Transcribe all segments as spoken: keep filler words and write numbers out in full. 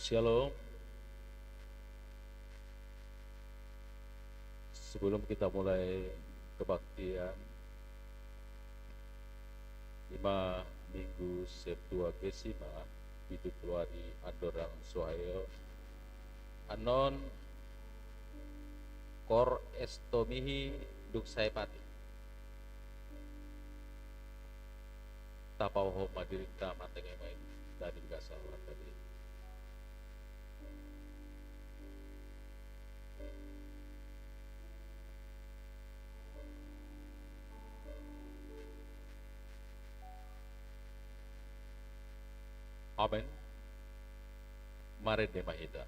Shalom. Sebelum kita mulai kebaktian, ima Minggu Septuagesima, pitu pulu ari andorang suhayo. Annon Cor Estomihi dung saepati. Tapaohom ma dirinta, manteng ma i, dari gasawan tadi. Amen. Marende ma hita.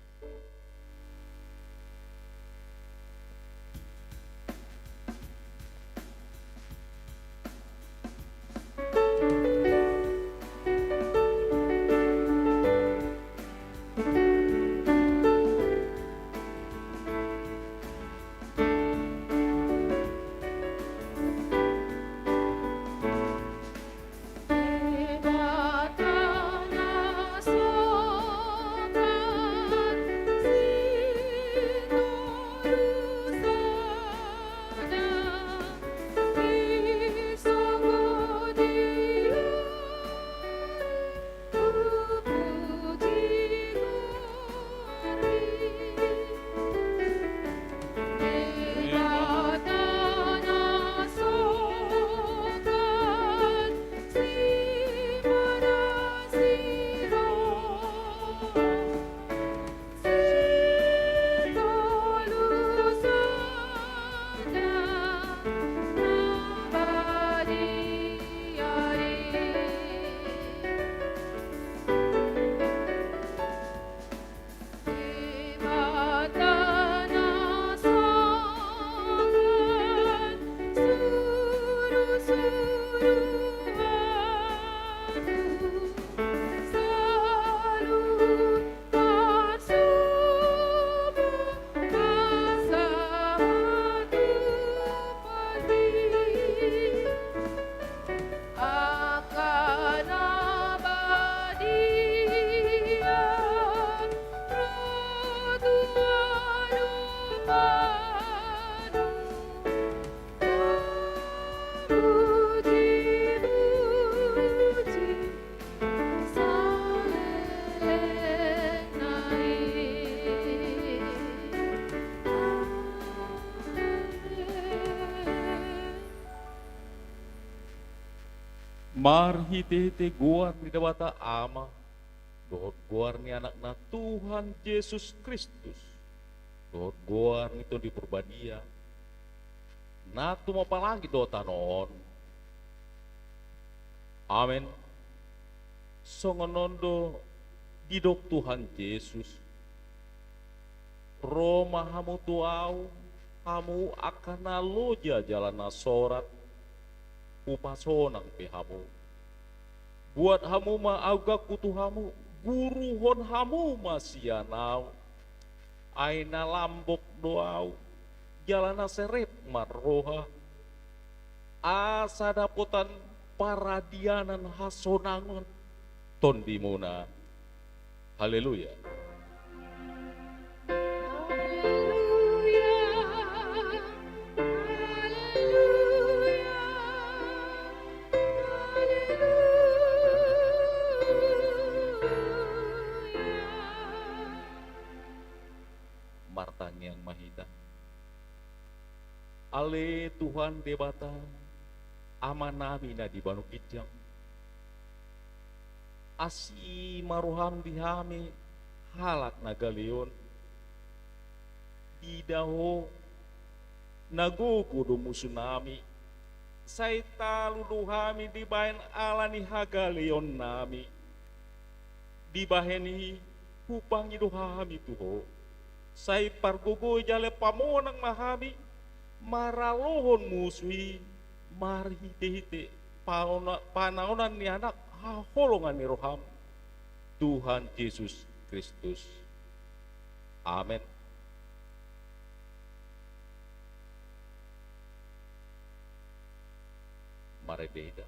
Marhitehite goar ni Debata Ama, dohot goar ni Anakna Tuhan Jesus Kristus, dohot goar ni Tondi Parbadia, na tumompa langit dohot tano on. Amen. Songon on do didok Tuhan Jesus: Ro ma hamu tu Ahu, hamu angka na loja jala na sorat, Hupasonang pe hamu. Buat hamu ma auganku tu hamu, guruhon hamu ma sian Ahu. Ai na lambok do Ahu, jala na serep ma roha, asa dapotan paradianan hasonangan tondimuna. Haleluya. Martangiang ma hita. Ale Tuhan Debata, Amanami na di banua ginjang, asi ma roham di hami halak na gale on. Diida Ho, na gogo do musunami, sai talu do hami dibahen ala ni hagaleonnami. Dibahen i hupangido hami tu Ho, sai pargogoi jala pamonang ma hami maralohon musu i marhitehite paona-, panaonan ni Anak haholongan ni roham, Tuhan Jesus Kristus. Amen. Marende hita.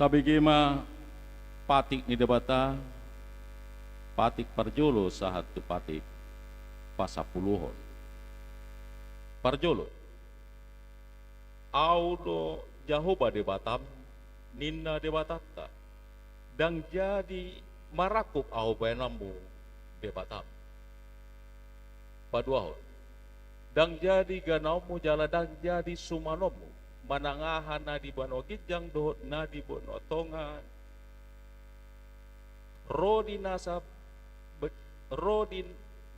Tabege ma patik ni Debata, patik parjolo sahat tu patik pasampuluhon. Parjolo. Ahu do Jahowa Debatam, ninna Debatanta. Ndang jadi marangkup ahu bahenanmu, Debatam. Paduahon. Ndang jadi ganaonmu jala ndang jadi sumanonmu, manang aha na di banua ginjang dohot na di banua tonga, ro di nasa be-, ro di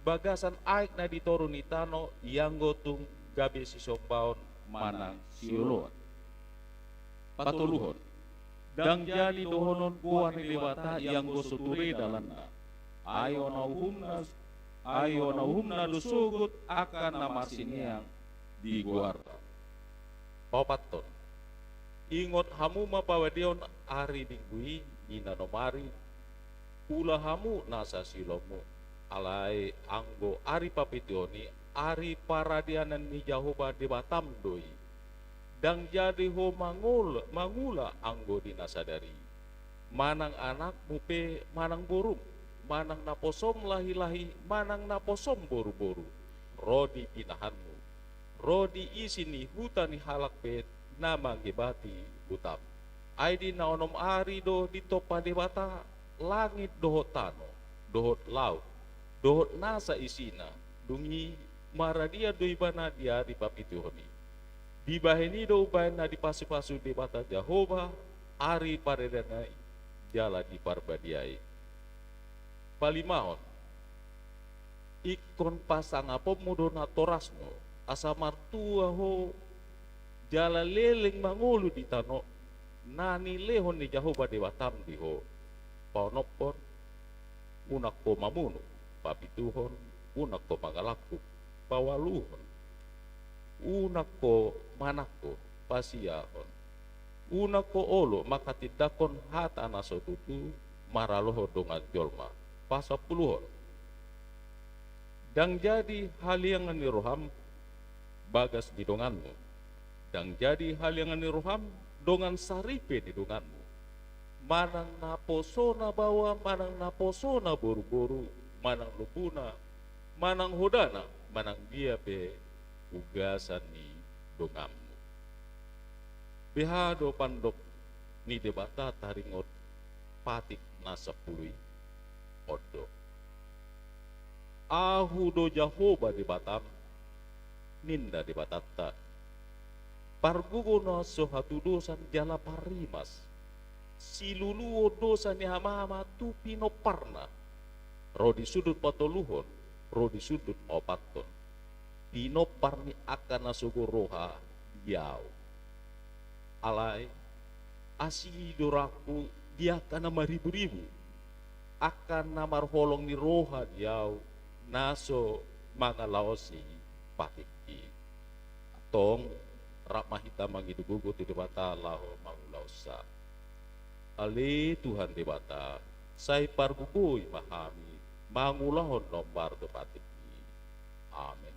bagasan aek na di toru ni tano, ianggo tung gabe sisombaon manang sioloan. Patoluhon. Ndang jadi dohonon goar ni Debata ianggo so ture dalanna. Ai ona uhumna, ai ona uhumna do sogot angka na marsineang di goarna. Paopathon. Ingot hamu ma pabadeon ari Minggu i, i na nomari, ula hamu nasa siulaonmu. Alai anggo ari papituhon i, ari paradianan ni Jahowa Debatam do i. Ndang jadi ho mangol-, mangula anggo di na sadari. Manang anakmu pe, manang borum, manang naposom lahi-lahi, manang naposom boru-boru, ro di pinahanmu, ro di isi ni huta ni halak pe na mangebati hutam. Ai di na onom ari do ditompa Debata langit dohot tano, dohot laut, dohot nasa isina, dung i maradian do ibana di ari papituhon i. Dibahen i do umbahen na dipasupasu Debata Jahowa ari paradianan i jala di Parbadia i. Palimahon. Ingkon pasangaponmu do natorasmu, asa martua ho jala leleng mangolu di tano na nilehon ni Jahowa Debatam di ho. Paonomhon. Unang ho mamunu. Papituhon. Unang ho mangalangkup. Paualuhon. Unang ho manangko. Pasiahon. Unang ho olo manghatindanghon hata na so tutu maralohon dongan jolma. Pasampuluhon. Ndang jadi haliangan ni roham bagas ni donganmu. Ndang jadi haliangan ni roham dongan saripe ni donganmu. Manang naposona baoa, manang naposona boruboru, manang lombuna, manang hodana, manang dia pe ugasan ni donganmu. Beha do pandok ni Debata taringot patik na sampulu i? On do. Ahu do Jahowa Debatam, ninna Debatanta. Pargogo na so hatudosan jala parrimas. Siluluhon dosa ni hamama tu pinomparna. Ro di sundut patoluhon, ro di sundut paopathon. Pinompar ni angka na sogo roha di ahu. Alai, asi do rohangku di angka na mariburibu, angka na marholong ni roha di ahu, na so mangalaosi patik i. Antong, rap ma hita mangido gogo tu Debata laho mangulahonsa. Ale Tuhan Debata, sai pargogoi ma hami mangulahon na hombar tu patik i. Amen.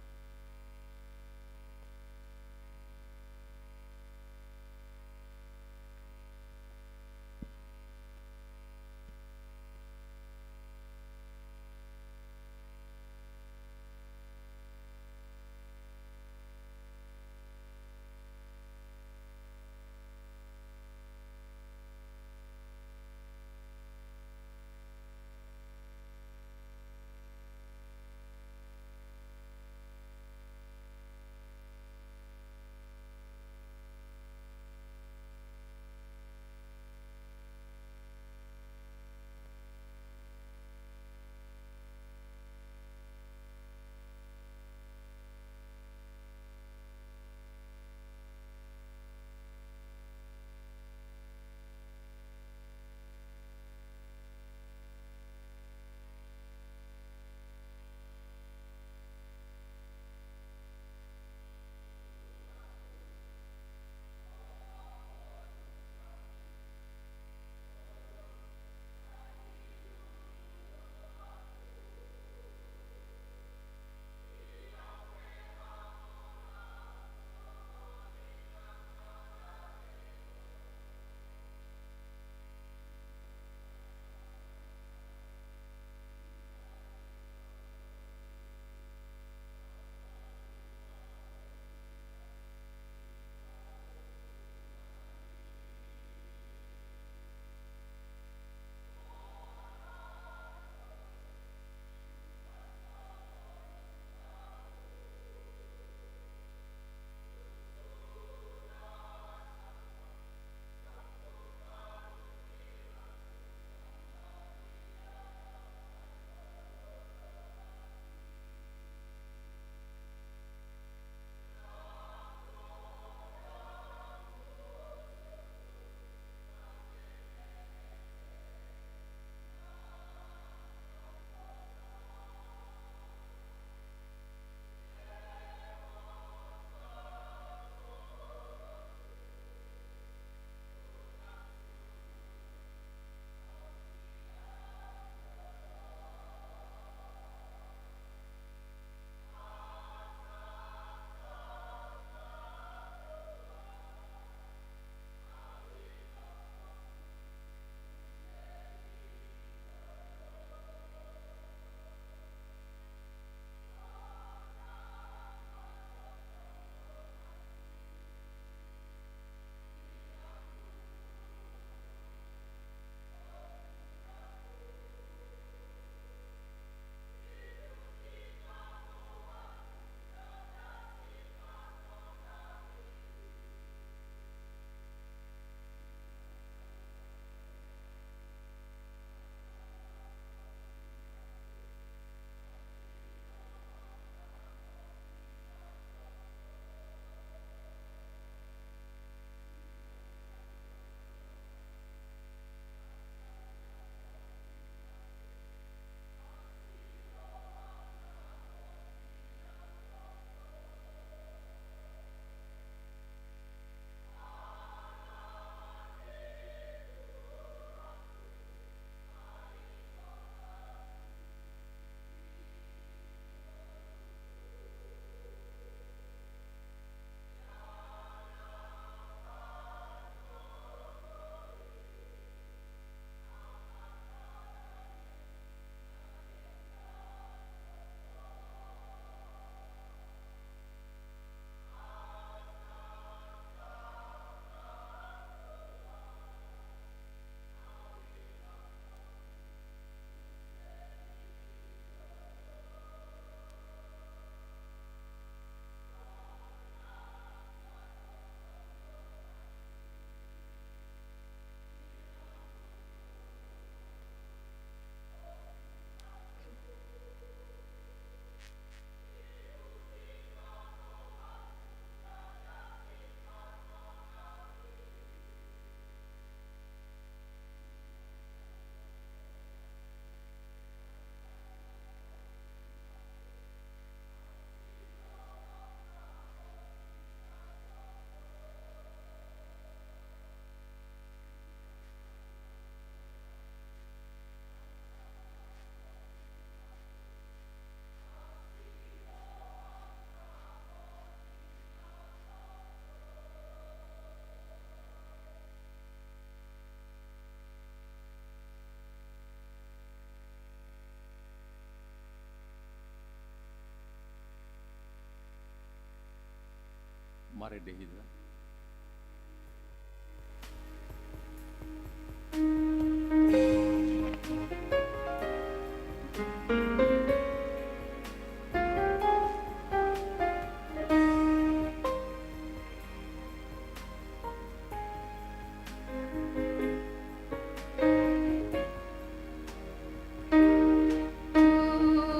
Marende hita.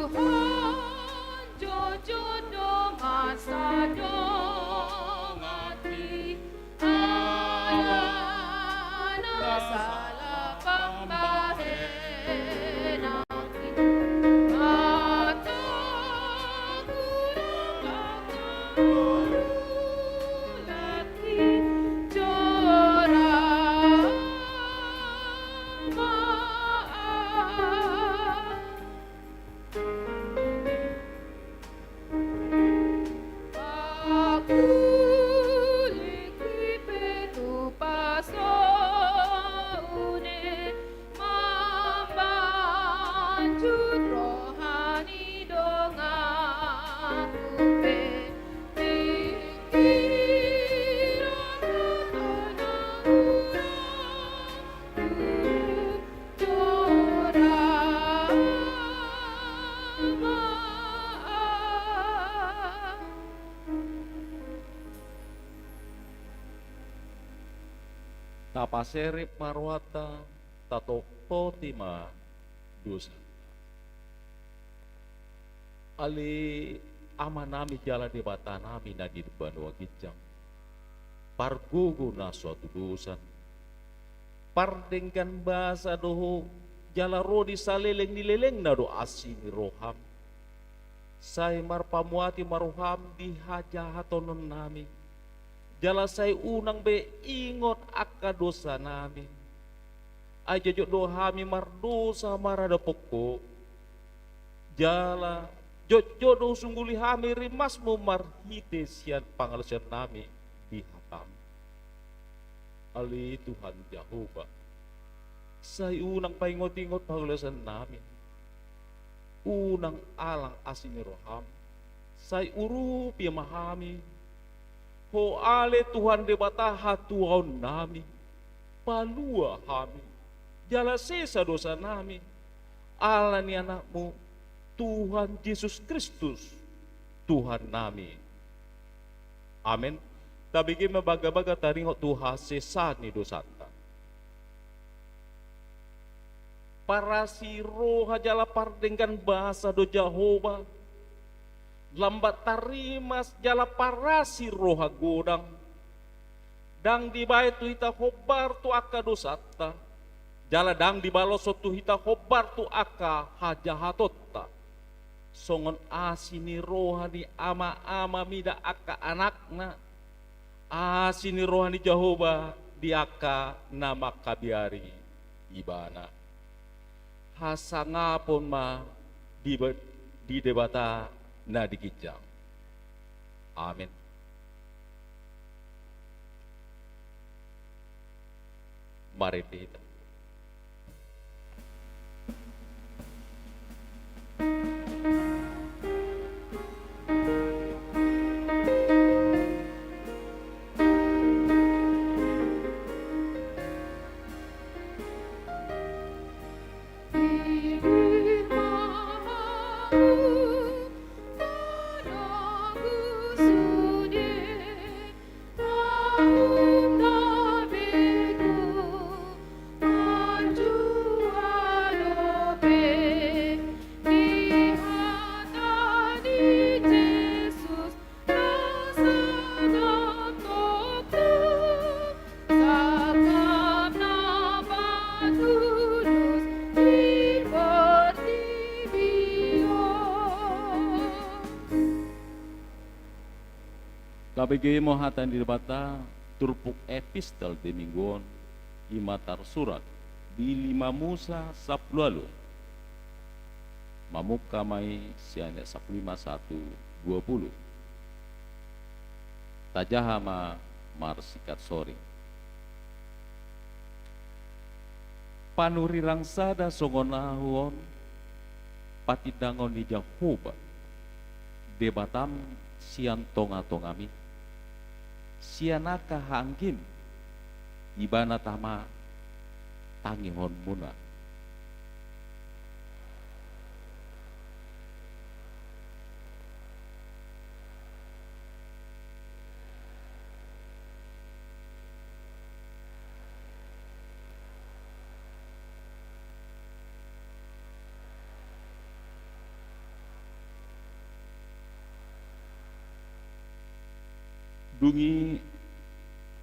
Tuhan, jujur do masa donganki, alana salah pambahenan. Pakuling pe tu pasoune, mambanjut roha ni donganku pe, pingkiran tu na hurang tu jora ma. Tapaserep ma rohanta, tatopoti ma dosa. Ale Amanami jala Debatanami na di banua ginjang, pargogo na so hatudosan, pardenggan basa do Ho, jala ro di saleleng ni lelengna do asi ni roham. Sai marpamuati ma roham di hajahatononnami, jala sai unang be ingot angka dosanami. Ai jotjot do hami mardosa maradophon Ho, jala jotjot do husungguli hami rimasmu marhite sian pangalaosionnami di hatam. Ale Tuhan Jahowa, sai unang paingotingot pangalaosionnami, unang alang asi ni roham, sai urupi ma hami. Ho ale Tuhan Debata hatuaonnami, palua hami, jala sesa dosanami, ala ni Anakmu, Tuhan Jesus Kristus, Tuhannami. Amen. Tabege ma bagabaga taringot tu hasesaan ni dosanta. Parasi roha jala pardenggan basa do Jahowa, lambat tarimas jala parasi roha godang. Ndang dibaen tu hita hombar tu angka dosanta, jala ndang dibaloshon tu hita hombar tu angka hajahatonta. Songon asi ni roha ni ama-ama mida angka anakna, asi ni roha ni Jahowa di angka na mangkabiari Ibana. Hasangapon ma di, di Debata na di ginjang. Amen. Marende hita. Tabege ma hata ni Debata, turpuk epistol di minggu on, i ma tarsurat di lima Musa sampulu ualu. Mamungka ma i sian ayat sampulu lima sahat tu dua pulu. Tajaha ma marsikat soring. Panurirang sada songon ahu on, patindangon ni Jahowa, Debatam sian tonga-tongami. sian angka haanggim, Ibana tama tangihonmuna. Dung i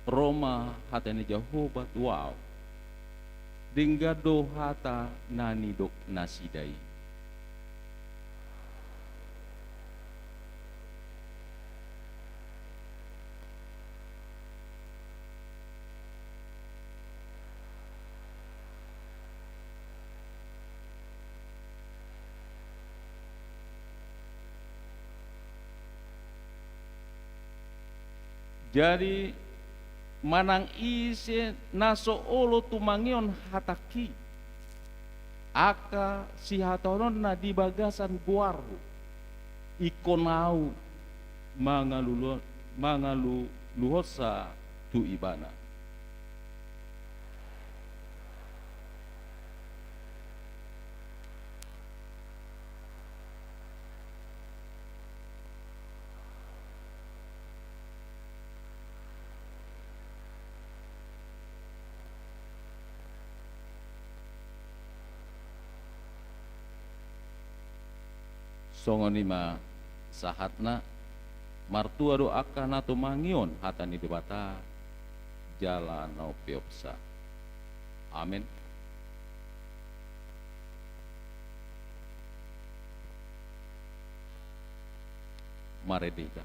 ro ma hata ni Jahowa tu ahu. Denggan do hata na nidok nasida i. Jadi, manang ise na so olo tumangihon hatangki, angka sihatahononna di bagasan goarhu, ingkon ahu mangalulu-, mangaluluhonsa tu ibana. Songon i ma sahatna. Martua do angka na tumangihon hata ni Debata jala na umpeopsa. Amen. Marende hita.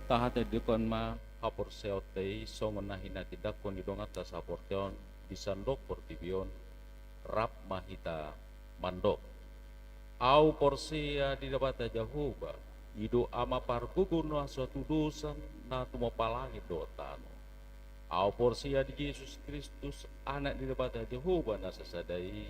Tahatindangkon ma haporseaonta i songon na hinatindangkon ni donganta saporseaon di sandok portibi on. Rap ma hita mandok. Ahu porsea di Debata Jahowa, i do Ama pargogo na so hatudosan, na tumompa langit dohot tano. Ahu porsea di Jesus Kristus, Anak ni Debata Jahowa na sasada i,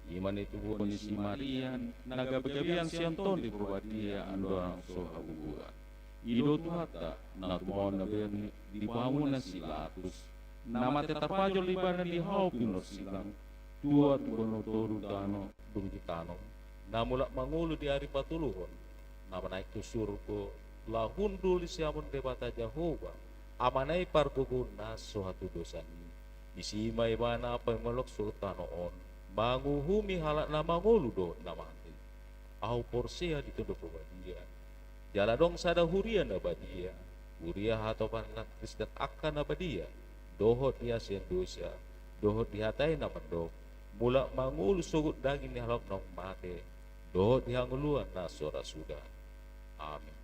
i ma na tinopa ni si Maria, na gabegabean sian Tondi Porbadia, andorang so habubuhan. I do Tuhanta, na tumaon na bere di pahangunna si Pilatus, na mate tarpajol ibana di hau pinarsilang, tua tu banua toru tano, dung di tano, na mulak mangolu di ari patoluhon, na manaek tu surgo, laho hundul di siamun Debata Jahowa, Amana i pargogo na so hatudosan i. Disi ma ibana pangoloi surgo tano on, manguhumi halak na mangolu dohot na mate. Ahu porsea di Tondi Parbadia, jala adong sada huria na badia, huria hatopan na Kristen angka na badia, dohot di hasean dosa, dohot di hata i na mandok, mulak mangolu sogot daging ni halak naung mate, dohot di hangoluan na so ra suda. Amin.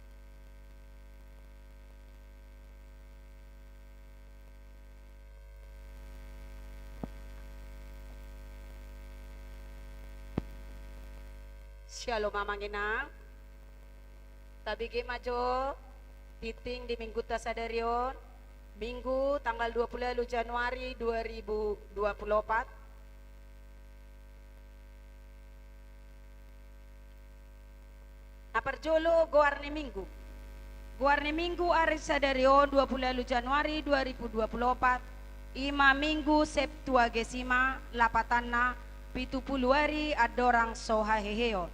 Syalom amang inang. Tabege ma jo tingting di minggunta sadari on, Minggu tanggal dua puluh ualu Januari dua ribu dua puluh opat. Na parjolo, goar ni Minggu. Goar ni Minggu ari sadari on, dua puluh ualu Januari dua ribu dua puluh opat, i ma Minggu Septuagesima, lapatanna pitu pulu ari andorang so haheheon.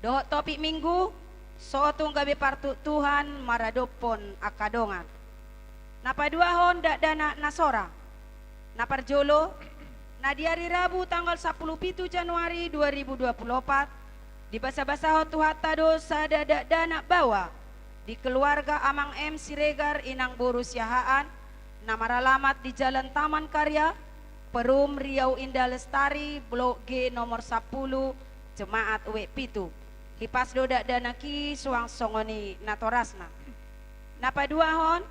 Dohot topik Minggu: Sotung gabe partuktuhan maradophon angka dongan. Na paduahon, dakdanak na sorang. Na parjolo, na di ari Rabu tanggal sampulu pitu Januari dua ribu dua puluh opat, dibasabasahon Tuhanta do sada dakdanak baoa di keluarga Amang M Siregar, Inang Boru Siahaan, na maralamat di Jalan Taman Karya, Perum, Riau Indah Lestari, Blok G nomor sampulu, Jemaat W pitu. Hipas do dakdanak i suang songon i natorasna. Na paduahon,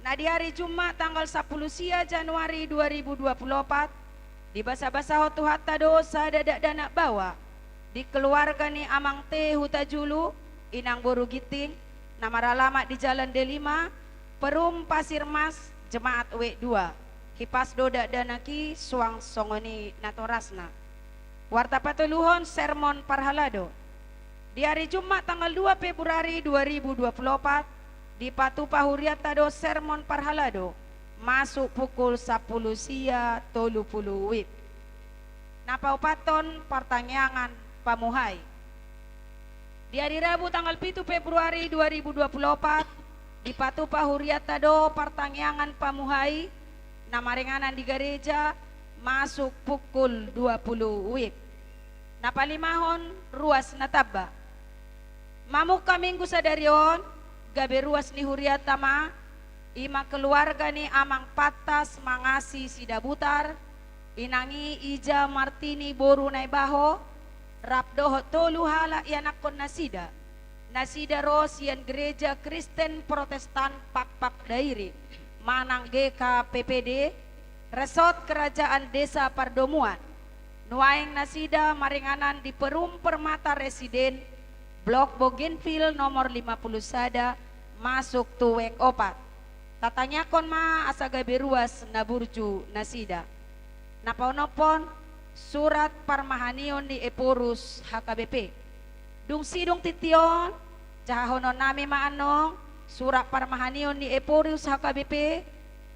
na di ari Jumat tanggal sampulu sia Januari dua ribu dua puluh opat, dibasabasahon Tuhanta do sada dakdanak baoa di keluarga ni Amang T Hutajulu, Inang Boru Ginting, na maralamat di Jalan Delima, Perum, Pasir Mas, Jemaat W dua. Hipas do dakdanak i suang songon i natorasna. Warta patoluhon, sermon parhalado. Di ari Jumat tanggal dua Februari dua ribu dua puluh opat, dipatupa hurianta do sermon parhalado, masuk pukul sampulu sia tolu pulu wib. Na paopathon, partangiangan pamuhai. Di ari Rabu tanggal pitu Februari dua ribu dua puluh opat, dipatupa hurianta do partangiangan pamuhai, na maringanan di gareja, masuk pukul dua pulu wib. Na palimahon, ruas na tamba. Mamungka Minggu sadari on, gabe ruas ni hurianta ma, i ma keluarga ni Amang Pantas Mangasi Sidabutar, inang i Ija Martini boru Naibaho, rap dohot tolu halak ianakkon nasida. Nasida ro sian Gereja Kristen Protestan Pakpak Dairi, manang G K P P D, Resort Kerajaan Desa Pardomuan. Nuaeng nasida maringanan di Perum Permata Residen, Blok Bougainville nomor lima pulu sada, masuk tu weng opat. Tatangiangkon ma asa gabe ruas na burju nasida. Na paonomhon, surat parmahanion ni Ephorus H K B P. Dung sidung tintin on, jahahononnami ma annon surat parmahanion ni Ephorus H K B P,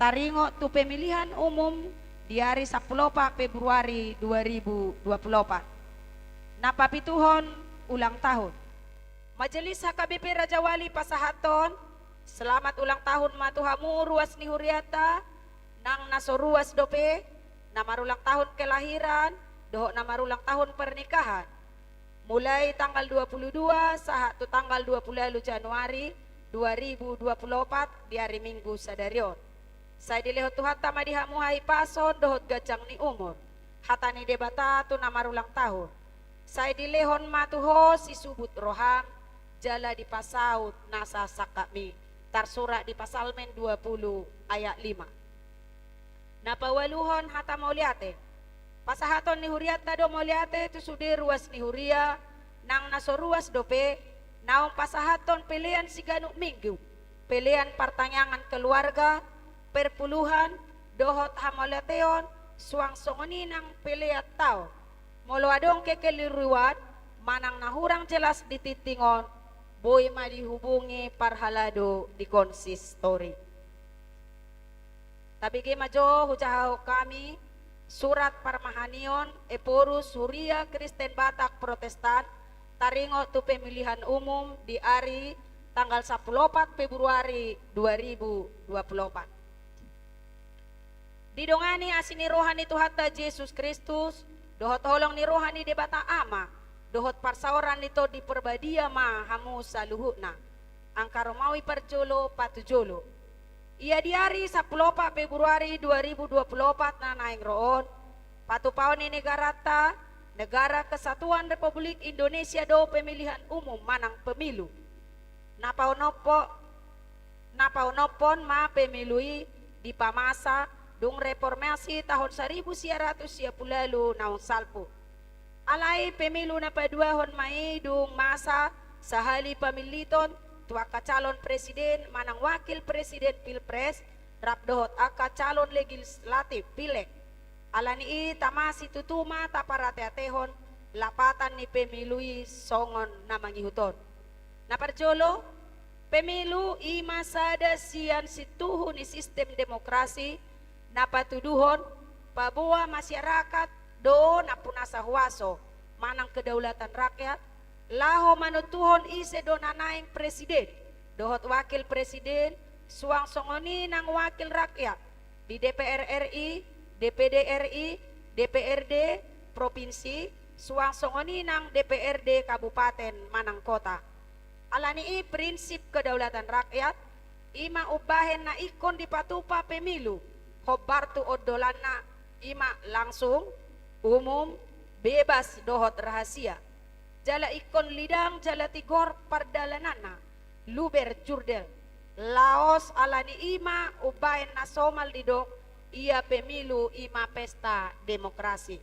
taringot tu pemilihan umum di ari sampulu opat Februari dua ribu dua puluh opat. Na papituhon, ulang tahun. Majelis H K B P Rajawali pasahathon selamat ulang tahun ma tu hamu ruas ni hurianta, nang na so ruas dope, na marulang tahun kelahiran dohot na marulang tahun pernikahan, mulai tanggal dua pulu dua sahat tu tanggal dua pulu ualu Januari dua ribu dua pulu opat, di ari Minggu sadari on. Sai dilehon Tuhanta ma di hamu hahipason dohot ganjang ni umur. Hata ni Debata tu na marulang tahun. Sai dilehon ma tu ho sisubut roham, jala dipasaut nasa sangkapmi. Tarsurat di Psalmen dua pulu ayat lima. Na paualuhon, hata mauliate. Pasahaton ni hurianta do mauliate tu sude ruas ni huria, nang na so ruas dope, naung pasahathon pelean siganup Minggu, pelean partangiangan keluarga, perpuluhan, dohot hamauliateon, suang songon i nang pelean taon. Molo adong kekeliruan manang na hurang jelas di tingting on, boi ma dihubungi parhalado di konsistori. Tabege ma jo hujahahon hami surat parmahanion Ephorus Huria Kristen Batak Protestan, taringot tu pemilihan umum di ari tanggal sampulu opat Februari dua ribu dua pulu opat. Didongani asi ni roha ni Tuhanta Jesus Kristus, Dohot holong ni roha ni Debata Ama, dohot parsaoran ni Tondi Parbadia ma hamu saluhutna. Angka romawi parjolo patujolo. Ia di ari sampulu opat Februari dua ribu dua pulu opat na naeng ro on, patupaon ni negaranta, Negara Kesatuan Republik Indonesia do pemilihan umum manang pemilu. Na paonompo-, na paonompon ma pemilu i dipamasa dung reformasi tahun saribu sia ratus sia pulu ualu naung salpu. Alai pemilu na paduahon ma i dung masa sahali pamilliton tu angka calon presiden manang wakil presiden, pilpres, rap dohot angka calon legislatif, pileg. Alani i tama situtu ma taparateatehon lapatan ni pemilu i songon na mangihut on. Na parjolo, pemilu i ma sada sian sintuhu ni sistem demokrasi na patuduhon paboa masyarakat do nampunasa huaso manang kedaulatan rakyat laho manontuhon ise do na naeng presiden dohot wakil presiden, suang songon i nang wakil rakyat di D P R R I, D P D R I, D P R D provinsi, suang songon i nang D P R D kabupaten manang kota. Alani i prinsip kedaulatan rakyat i ma umbahen na ingkon dipatupa pemilu hombar tu ondolanna, i ma langsung, umum, bebas dohot rahasia. Jala ingkon lidang jala tigor pardalananna, luber jurdel. Laos alani i ma umbahen na somal didok, ia pemilu i ma pesta demokrasi.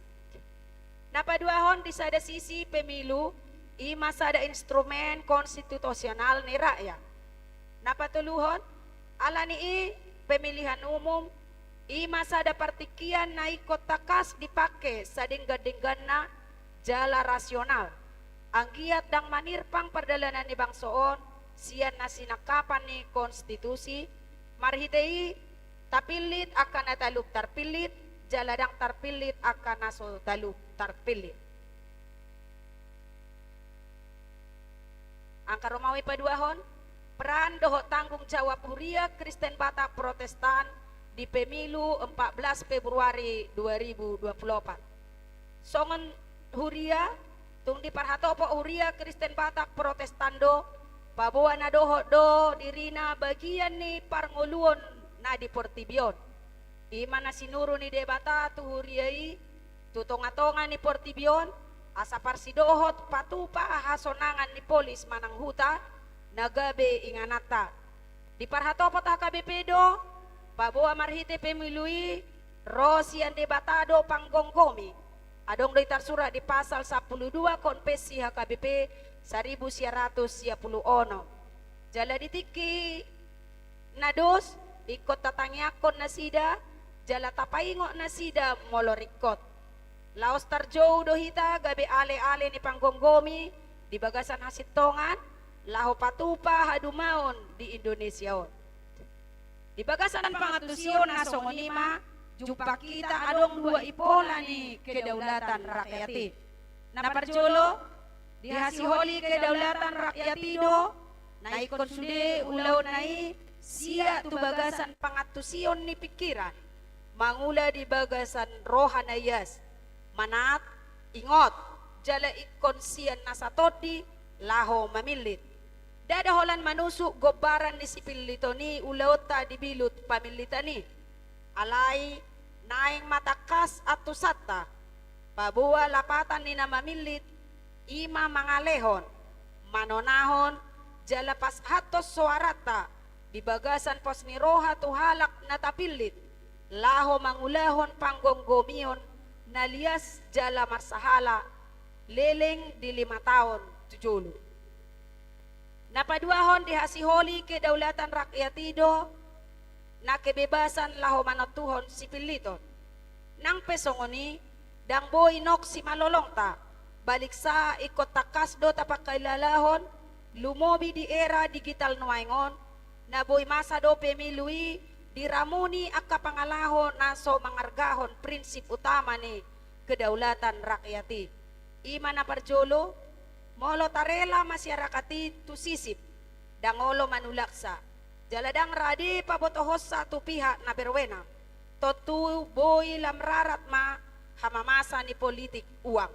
Na paduahon, di sada sisi pemilu i ma sada instrumen konstitusional ni rakyat. Na patoluhon, alani i pemilihan umum i ma sada partingkian na ingkon tangkas dipangke sadenggan-dengganna jala rasional, anggiat ndang manirpang pardalanan ni bangso on sian na sinangkapan ni konstitusi, marhite i tapillit angka na talup tarpillit, jala ndang tarpillit angka na so talup tarpillit. Angka romawi paduahon, peran dohot tanggung jawab Huria Kristen Batak Protestan di pemilu empat belas Februari dua ribu dua puluh empat. Songon huria, tung diparhatopot Huria Kristen Batak Protestan do, paboa na dohot do dirina bagian ni parngoluon na di portibi on. I ma na sinuru ni Debata tu huria i, tu tonga-tonga ni portibi on, asa parsidohot patupa hasonangan ni polis manang huta, na gabe ingananta. Diparhatopot H K B P do, paboa marhite pemilu i, ro sian Debata do panggomgomi. Adong do i tarsurat di pasal sampulu dua Konvensi H K B P saribu sia ratus sia pulu onom. Jala di tingki na dos, ingkon tatangiangkon nasida, jala tapaingot nasida molo ringkot. Laos tarjou do hita gabe ale-ale ni panggomgomi di bagasan hasintongan, laho patupa hadumaon di Indonesia on. Di bagasan pangantusion na songon i ma, jumpang hita adong dua impola ni kedaulatan rakyat i. Na parjolo, dihasiholi kedaulatan rakyat i do, na ingkon sude ulaonna i, siat tu bagasan pangantusion ni pingkiran, mangula di bagasan roha na ias, manaat, ingot, jala ingkon sian nasa tondi, laho mamillit. Ndada holan manusuk gombaran ni sipilliton i ulaonta di bilut pamillitan i. Alai, naeng ma tangkas antusanta, paboa lapatan ni na mamillit, i ma mangalehon, manonahon, jala pasahathon soaranta, di bagasan pos ni roha tu halak na tapillit, laho mangulahon panggomgomion, na lias jala marsahala, leleng di lima taon tu jolo. Na paduahon dihasiholi kedaulatan rakyat i do, na kebebasan laho manontuhon sipilliton. Nang pe songon i, ndang boi nok simalolongta, baliksa ingkon tangkas do tapangkilalahon, lumobi di era digital nuaeng on, na boi masa do pemilu i, diramuni angka pangalaho na so mangargahon prinsip utama ni kedaulatan rakyat i. I ma na parjolo, molo tarela masyarakat i tu sisip, ndang olo manulaksa, jala ndang rade pabotohonsa tu pihak na berwenang. Tontu boi lam rarat ma hamamasa ni politik uang.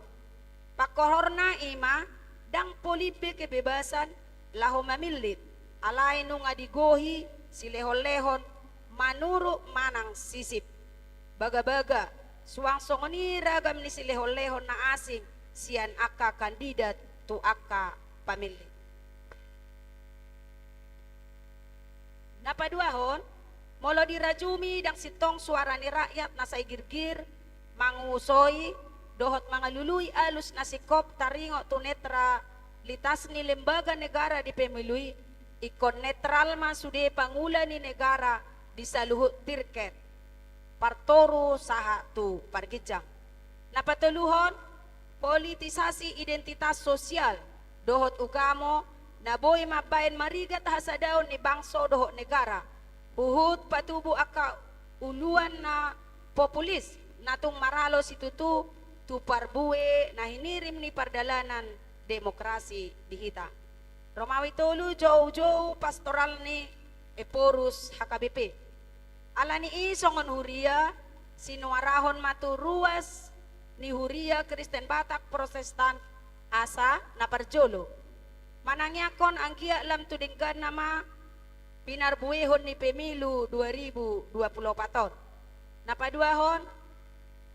Pangkorhorna i ma, ndang polit be kebebasan laho mamillit, alai nunga digohi silehonlehon manurut manang sisip. Bagabaga, suang songon i ragam ni silehonlehon na asing sian angka kandidat tu angka pamillit. Na paduahon, molo dirajumi ndang sintong suara ni rakyat na sai girgir manguhusoi dohot mangalului alus na singkop taringot tu netralitas ni lembaga negara di pemilu i, ingkon netral ma sude pangula ni negara di saluhut tirket, partoru sahat tu parginjang. Na patoluhon, politisasi identitas sosial dohot ugamo na boi mambaen marigat hasadaon ni bangso dohot negara, huhut patubu angka uluan na populis na tung maralo situtu tu parbue na hinirim ni pardalanan demokrasi di hita. Romawi tolu, joujou pastoral ni Ephorus H K B P. Ala ni i songon huria, sinuarahon ma tu ruas ni Huria Kristen Batak Protestan asa na parjolo manangiangkon anggiat lam tu dengganna ma pinarbuehon ni pemilu dua ribu dua puluh opat on. Na paduahon,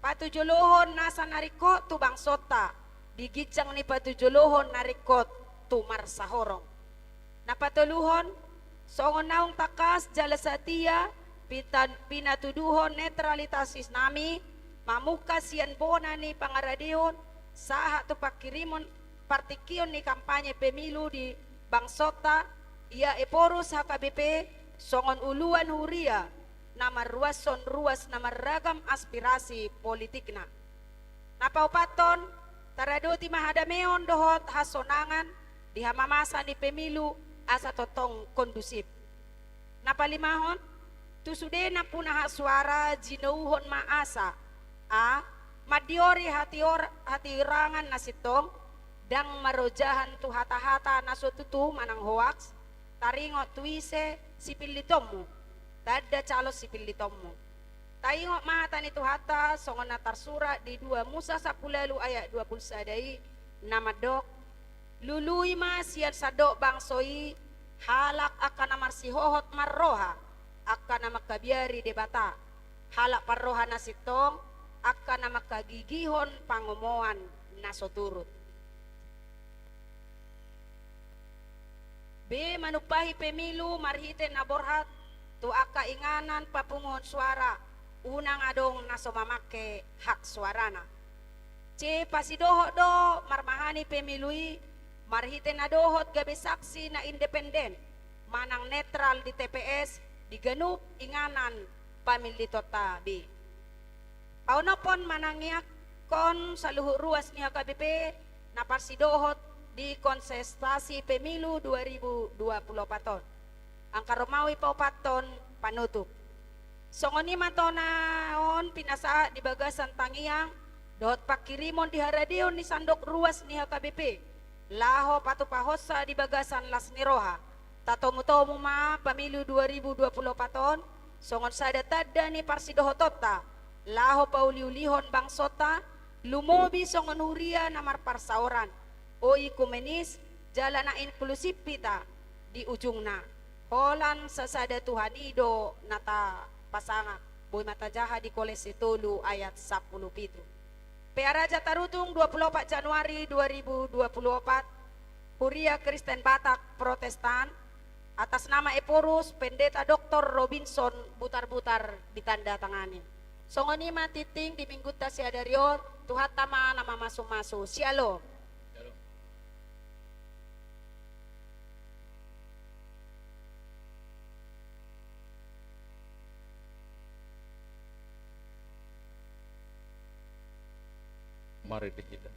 patujolohon nasa na ringkot tu bangsonta di ginjang ni patujolohon na ringkot tu marsahorong. Na patoluhon, songon naung tangkas jala satia pita-, pinatuduhon netralitas nami mamungka sian bona ni pangaradeon sahat tu pangkirimon partingkion ni kampanye pemilu di bangsonta, ia Ephorus H K B P songon uluan huria na marruashon ruas na marragam aspirasi politikna. Na paopathon, taradoti ma hadameon dohot hasonangan di hamamasa ni pemilu asa tongtong kondusif. Na palimahon, tu sude nampuna hak suara jinouhon ma asa, a, mandiori hatior-, hatiurangan na sintong, ndang marojahan tu hata-hata na so tutu manang hoaks, taringot tu ise sipillitonmu, tanda calon sipillitonmu. Taingot ma hata ni Tuhanta songon na tarsurat di dua Musa sampulu ualu ayat dua pulu sada i, na mandok: Lului ma sian sandok bangso i halak angka na marsihohot marroha, angka na mangkabiari Debata, halak parroha na sintong, angka na mangkagigihon pangomoan na so turut. B, manumpahi pemilu marhite na borhat tu angka inganan papunguhon suara, unang adong na so mamangke hak suarana. C, pasidohot do marmahani pemilu i marhite na dohot gabe saksi na independen manang netral di T P S di ganup inganan pamillitonta be. Paonomhon manangiangkon saluhut ruas ni H K B P na parsidohot di kontestasi pemilu dua ribu dua puluh opat on. Angka romawi paopathon panutup. Songon i ma tona on pinasahat di bagasan tangiang dohot pangkirimon di haradeon ni sandok ruas ni H K B P laho patupahonsa di bagasan las ni roha. Tatomutomu ma pemilu dua ribu dua puluh opat on songon sada tanda ni parsidohotonta laho pauliulihon bangsonta, lumobi songon huria na marparsaoran, oikumenis, jala na inklusif hita di ujungna. Holan sasada Tuhan i do na tapasangap. Boi ma tajaha di Kolose tolu ayat sampulu pitu. P A Raja Tarutung, dua puluh opat Januari dua ribu dua puluh opat, Huria Kristen Batak Protestan, atas nama Ephorus, Pendeta Doktor Robinson Butarbutar ditandatangani. Songon i ma tingting di minggunta sadari on, Tuhanta ma na mamasumasu. Syalom. Mari di hita.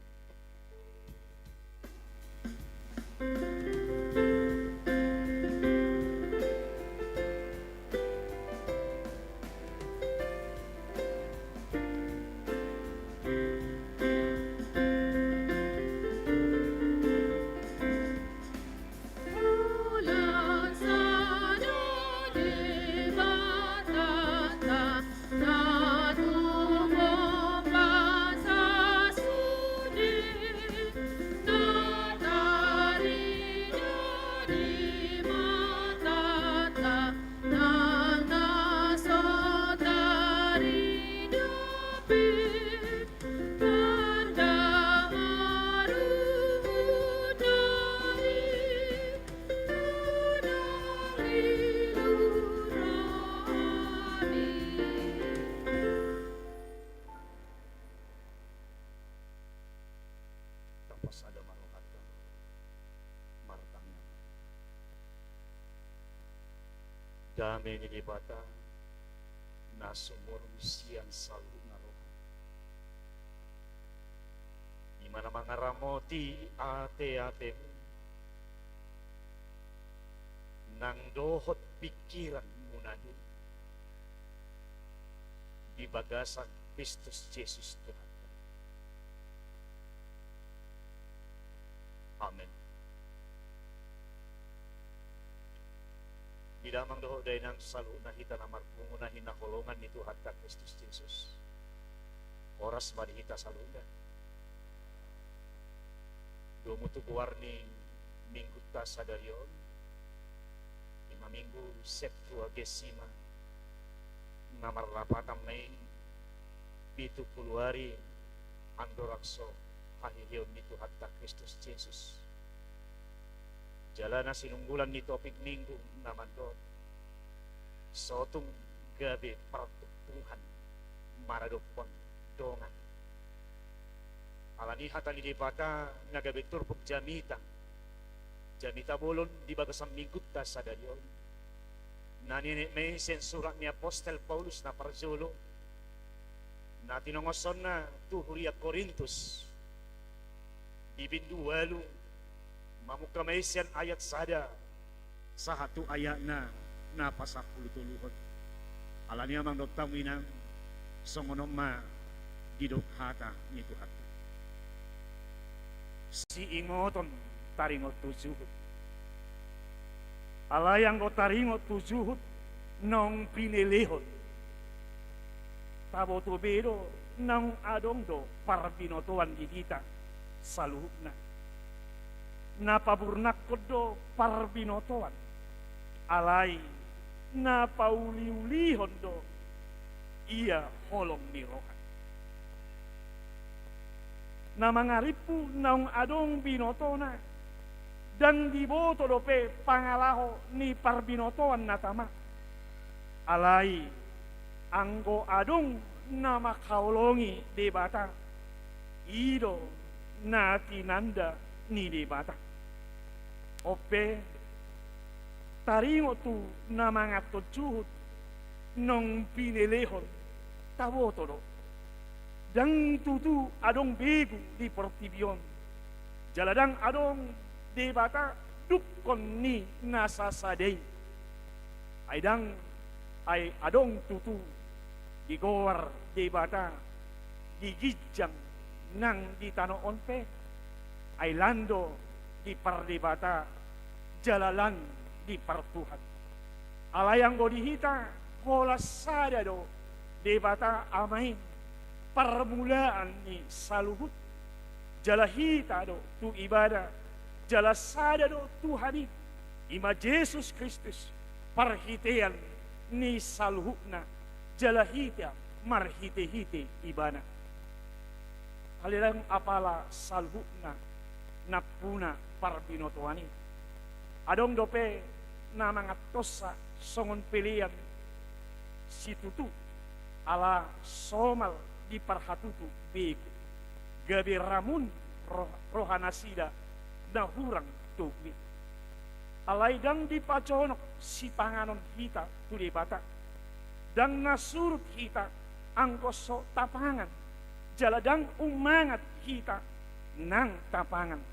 Dame ni Debata na sumurung sian saluhutna roha, i ma na mangaramoti ateatemu nang dohot pingkiranmuna i di bagasan Kristus Jesus Tuhanta. Amen. Di damang dohot dainang saluhutna hita na marpungu na hinaholongan ni Tuhanta Kristus Jesus, horas ma di hita saluhutna. Domu tu goar ni Minggunta sadari on, i ma Minggu Septuagesima, na marlapatan ma i pitu pulu ari andorang so haheheon ni Tuhanta Kristus Jesus. Jala na sinunggulan ni topik Minggu na mandok sotung gabe partuktuhan maradophon dongan. Alani hata ni Debata na gabe turpuk jamita, jamita bolon di bagasan Minggunta sadari on, na nienet ma i sian surat ni apostel Paulus na parjolo, na tinongosonna tu huria Korintus, di bindu ualu, mamungka ma i sian ayat sada sahat tu ayatna na pasampulu toluhon. Alani i amang dohot inang, songon on ma didok hata ni Tuhanta. Siingoton taringot tu juhut. Alai anggo taringot tu juhut naung pinelehon, taboto be do naung adong do parbinotoan di hita saluhutna. Na paburnakkon do parbinotoan, alai na pauliulihon do ia holong ni roha. Na mangarimpu naung adong binotona, ndang diboto dope pangalaho ni parbinotoan na tama. Alai anggo adong na mangkaholongi Debata, i do na tinanda ni Debata. On pe, taringot tu na manganhon juhut naung pinelehon, taboto do, ndang tutu adong begu di portibi on, jala ndang adong Debata dungkon ni na sasada i. Ai ndang, ai adong tutu digoar Debata di ginjang nang di tano on pe, ai lan do dipardebata jala lan dipartuhan. Alai anggo di hita, holan sada do Debata Ama i, parmulaan ni saluhut. Jala hita do tu ibana, jala sada do Tuhan i, i ma Jesus Kristus, parhitean ni saluhutna, jala hita marhitehite ibana. Alai ndang apala saluhutna nampuna parbinotoan i. Adong dope na manganhonsa songon pelean situtu, ala somal diparhatutu begu, gabe ramun roh-, rohanasida na hurang togu i. Alai ndang dipajonok sipanganon hita tu Debata. Ndang na surut hita anggo so tapangan, jala ndang ummangat hita nang tapangan.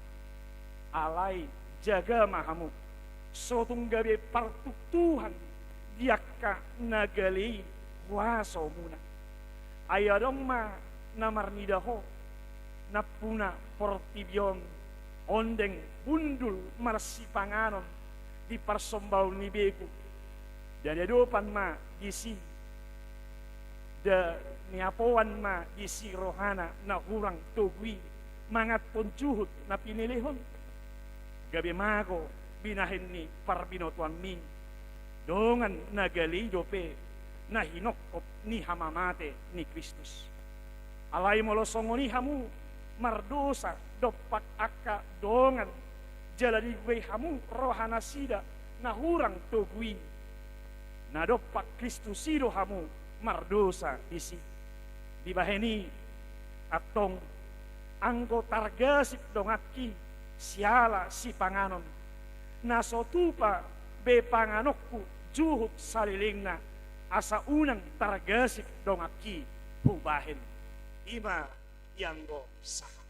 Alai jaga ma hamu, sotung gabe partuktuhan di angka na gale i huasomuna. Ai adong ma na marnida ho, nampuna portibi on, ondeng hundul marsipanganon di parsombaon ni begu. Nda niadopan ma disi, nda niapoan ma disi rohana na hurang togu i manganhon juhut na pinelehon. Gabe mago binahen ni parbinotoanmi, dongan na gale i dope na hinongkop ni hamamate ni Kristus. Alai molo songon i hamu mardosa dompak angka dongan, jala diguei hamu rohanasida na hurang togu i, na dompak Kristus i do hamu mardosa disi. Dibahen i, antong, anggo targasip donganki siala sipanganon, na so tupa be panganonku suhut salelengna, asa unang targasip donganki hubahen. I ma ianggo sahat.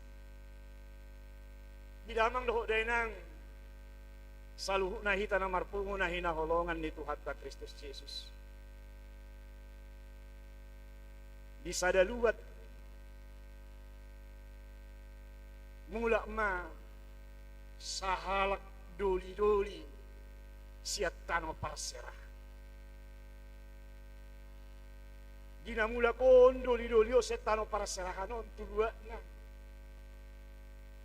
Di damang dohot dainang, saluhutna hita na marpungu na hinaholongan ni Tuhanta Kristus Jesus. Di sada luat mulak ma sahalak doli-doli sian tano parserahan. Di na mulak on doli-doli on sian tano parserahan on tu luatna,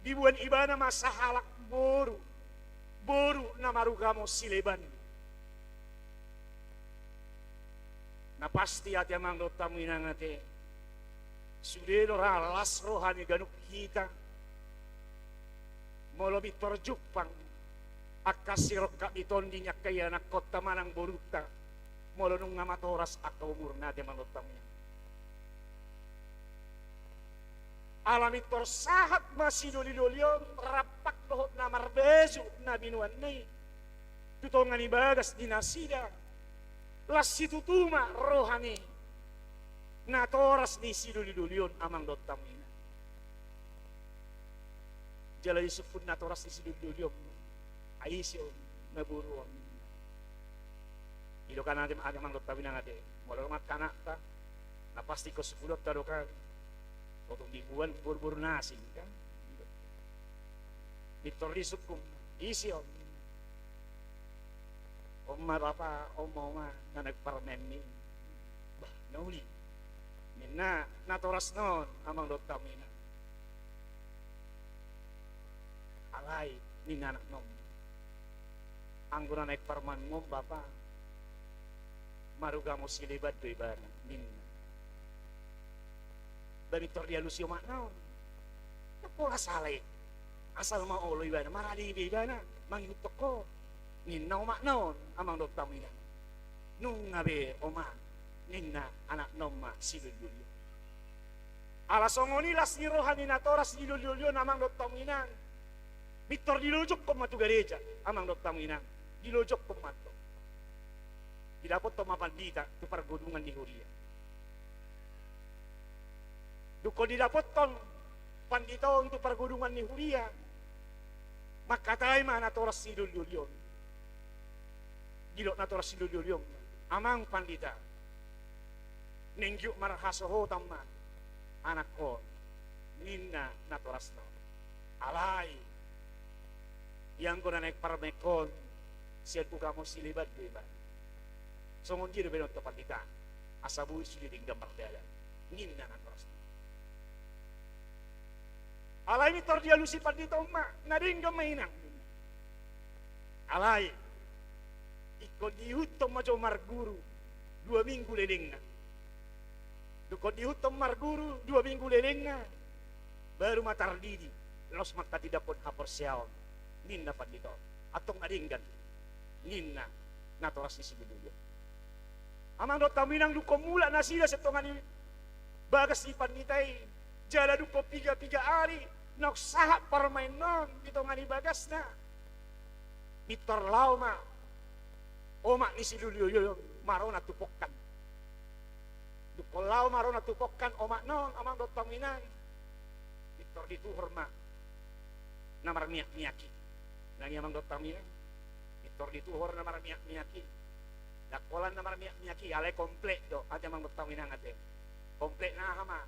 diboan ibana ma sahalak boru, boru na marugamo sileban. Na pasti ate amang dohot hamu inang ate, sude do ra las roha ni ganup hita. Molo pintor jumpang angka sirongkap ni tondi ni angka ianakhonta manang borunta, molo nunga matoras angka umurna ate amang dohot hamu inang. Ala pintor sahat ma sidoli-doli on rampak dohot na marbaju na binoanna i tu tonga ni bagas ni nasida. Las situtu ma roha ni natoras ni sidoli-doli on amang dohot hamu inang. Jala disungkun natoras ni sidoli-doli on, ai ise on na boru on? Didok anakna ate amang dohot hamu inang ate, molo adong angka anakta na pasti ingkon sungkunonta do kan. Tongtong diboan boru-boru na asing kan. Pintor disungkun, ise on? On ma bapa, on ma oma na naeng parumaen i. Bah, na uli, ninna natorasna on amang dohot hamu inang. Alai, ninna anakna on, anggo na naeng parumaen on bapa, marugamo sileban do ibana, ninna. Ba pintor dialusi omakna on, ndang pola sala i. Asal ma olo ibana, marade be ibana mangihuthon ho, ninna omakna on amang dohot hamu inang. Nunga be oma, ninna anakna on ma sidoli-doli on. Ala songon i las ni roha ni natoras ni doli-doli on amang dohot hamu inang, pintor dilojokhon ma tu gareja amang dohot hamu inang. Dilojokhon ma antong. Didapothon ma pandita tu pargodungan ni huria. Dungkon didapothon pandita on tu pargodungan ni huria, mangkatai ma natoras ni doli-doli on. Didok natoras ni doli-doli on, amang pandita, naeng giot marhasohotan ma anakhon, ninna natorasna on. Alai, ianggo na naeng parumaen on, sian ugamo sileban do ibana. Songon dia do baenonta pandita, asa boi sude denggan mardalan, ninna natorasna on. Alai pintor dialusi pandita on ma, na denggan ma inang. Alai, ingkon diihuthon ma jo marguru dua minggu lelengna. Dungkon diihuthon marguru dua minggu lelengna, baru ma tardidi, laos manghatindanghon haporseaon, ninna pandita on. Antong na denggan, ninna natoras ni sidoli-doli on. Amang dohot hamu inang, dungkon mulak nasida sian tonga ni bagas ni pandita i, jala dungkon piga-piga ari naung sahat parumaenna on di tonga ni bagasna, pintor laho ma omak ni sidoli-doli on marona tu pongkan. Dungkon laho marona tu pongkan omakna on amang dohot hamu inang, pintor dituhor ma na marmiak-miak i. Nang i amang dohot hamu inang, pintor dituhor na marmiak-miak i. Ndang holan na marmiak-miak i, alai komplit do ate amang dohot hamu inang ate. Komplit na aha ma,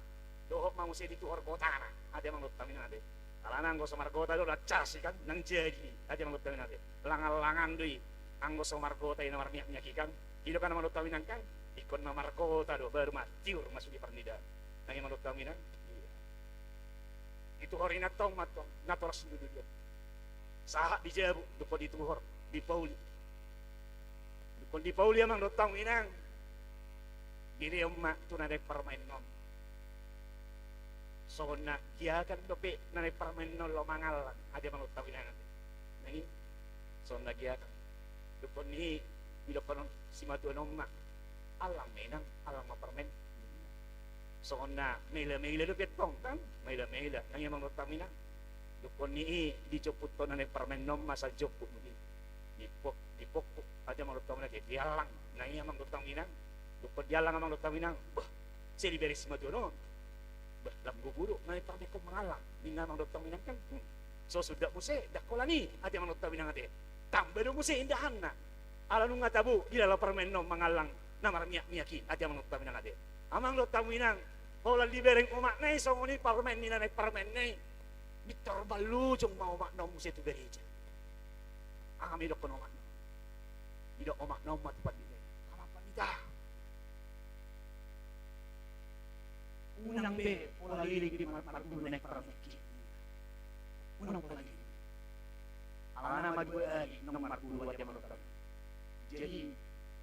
dohot ma muse dituhor gotana ate amang dohot hamu inang ate. Alana anggo so margota do ndang cas i kan, ndang jadi ate amang dohot hamu inang ate. Langan-langan do i anggo so margota i na marmiak-miak i kan. Didok kan amang dohot hamu inang kan, ingkon na margota do baru ma tiur ma sude parnidaan. Nang i amang dohot hamu inang. Dituhor inanta on ma antong natoras ni doli-doli on. Sahat di jabu, dungkon dituhor, dipauli. Dungkon dipauli amang dohot hamu inang, dilehon ma tu na naeng parumaenna on. Songon na giagan dope na naeng parumaenna on laho mangallang ate amang dohot hamu inang ate. Nang i, songon na giagan. Dungkon i, didokkon simatuana on ma, allang ma inang, allang ma parumaen. Songon na maila-maila dope antong kan, maila-maila. Nang i amang dohot hamu inang, dungkon i dijomputhon na naeng parumaenna on ma, sai jomput ma i. Dipok-, dipokpok Ate amang dohot hamu inang, diallang. Nang i amang dohot hamu inang, dung diallang amang dohot hamu inang, bah, sai dibereng simatua on. Bah, lam gogo do na parmekkon mangallang, ninna amang dohot hamu inang kan. Hmm. So suda muse, ndang holan i, ate amang dohot hamu inang ate. Tamba do muse indahanna. Ala nunga tabo dilala parumaen on mangallang na marmiak-miak i, ate amang dohot hamu inang ate. Amang dohot hamu inang, holan dibereng omakna i songon i parumaen ni na naeng parumaenna i. Pintor mallojong ma omakna on muse tu gareja. Aha ma didokkon omakna on? Didok omakna on ma tu pandita i, amang pandita, unang be pola leleng di mar-, marguru naeng parumaenki. Unang pola leleng. Alana ma dua ari naung marguru ate amang dohot hamu. Jadi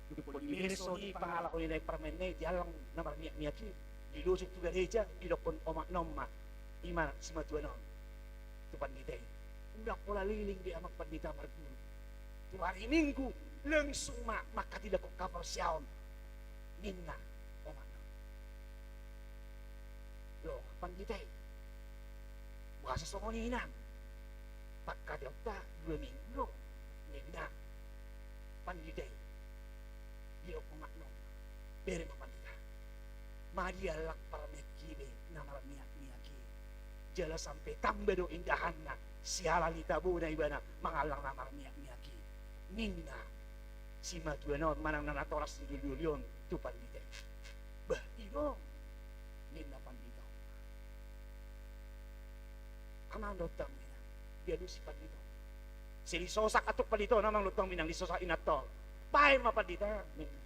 dung dibereng songon i pangalahon ni naeng parumaenna i, diallang na marmiak-miak i, dilojong tu gareja, didokkon omakna on ma, i ma simatuana on tu pandita i, unang pola leleng be amang pandita marguru. Tu ari Minggu langsung ma manghatilangkon haporseaon, ninna omakna on. Lo pandita i, boasa songon i inang? Pangkataionta dua minggu do, ninna pandita i. Didok omakna on, bereng ma pandita. Madiallang parumaenki be na marmiak-miak i. Jala sampe tamba do indahanna, siala ni tabona ibana mangallang na marmiak-miak i, ninna simatuana on manang na natoras ni doli-doli on tu pandita i. Bah, i do, ninna pandita on. Amang dohot hamu inang, dialusi pandita on. Sai disosak antong pandita on, amang dohot hamu inang, disosak inanta on. Baen ma pandita, ninna.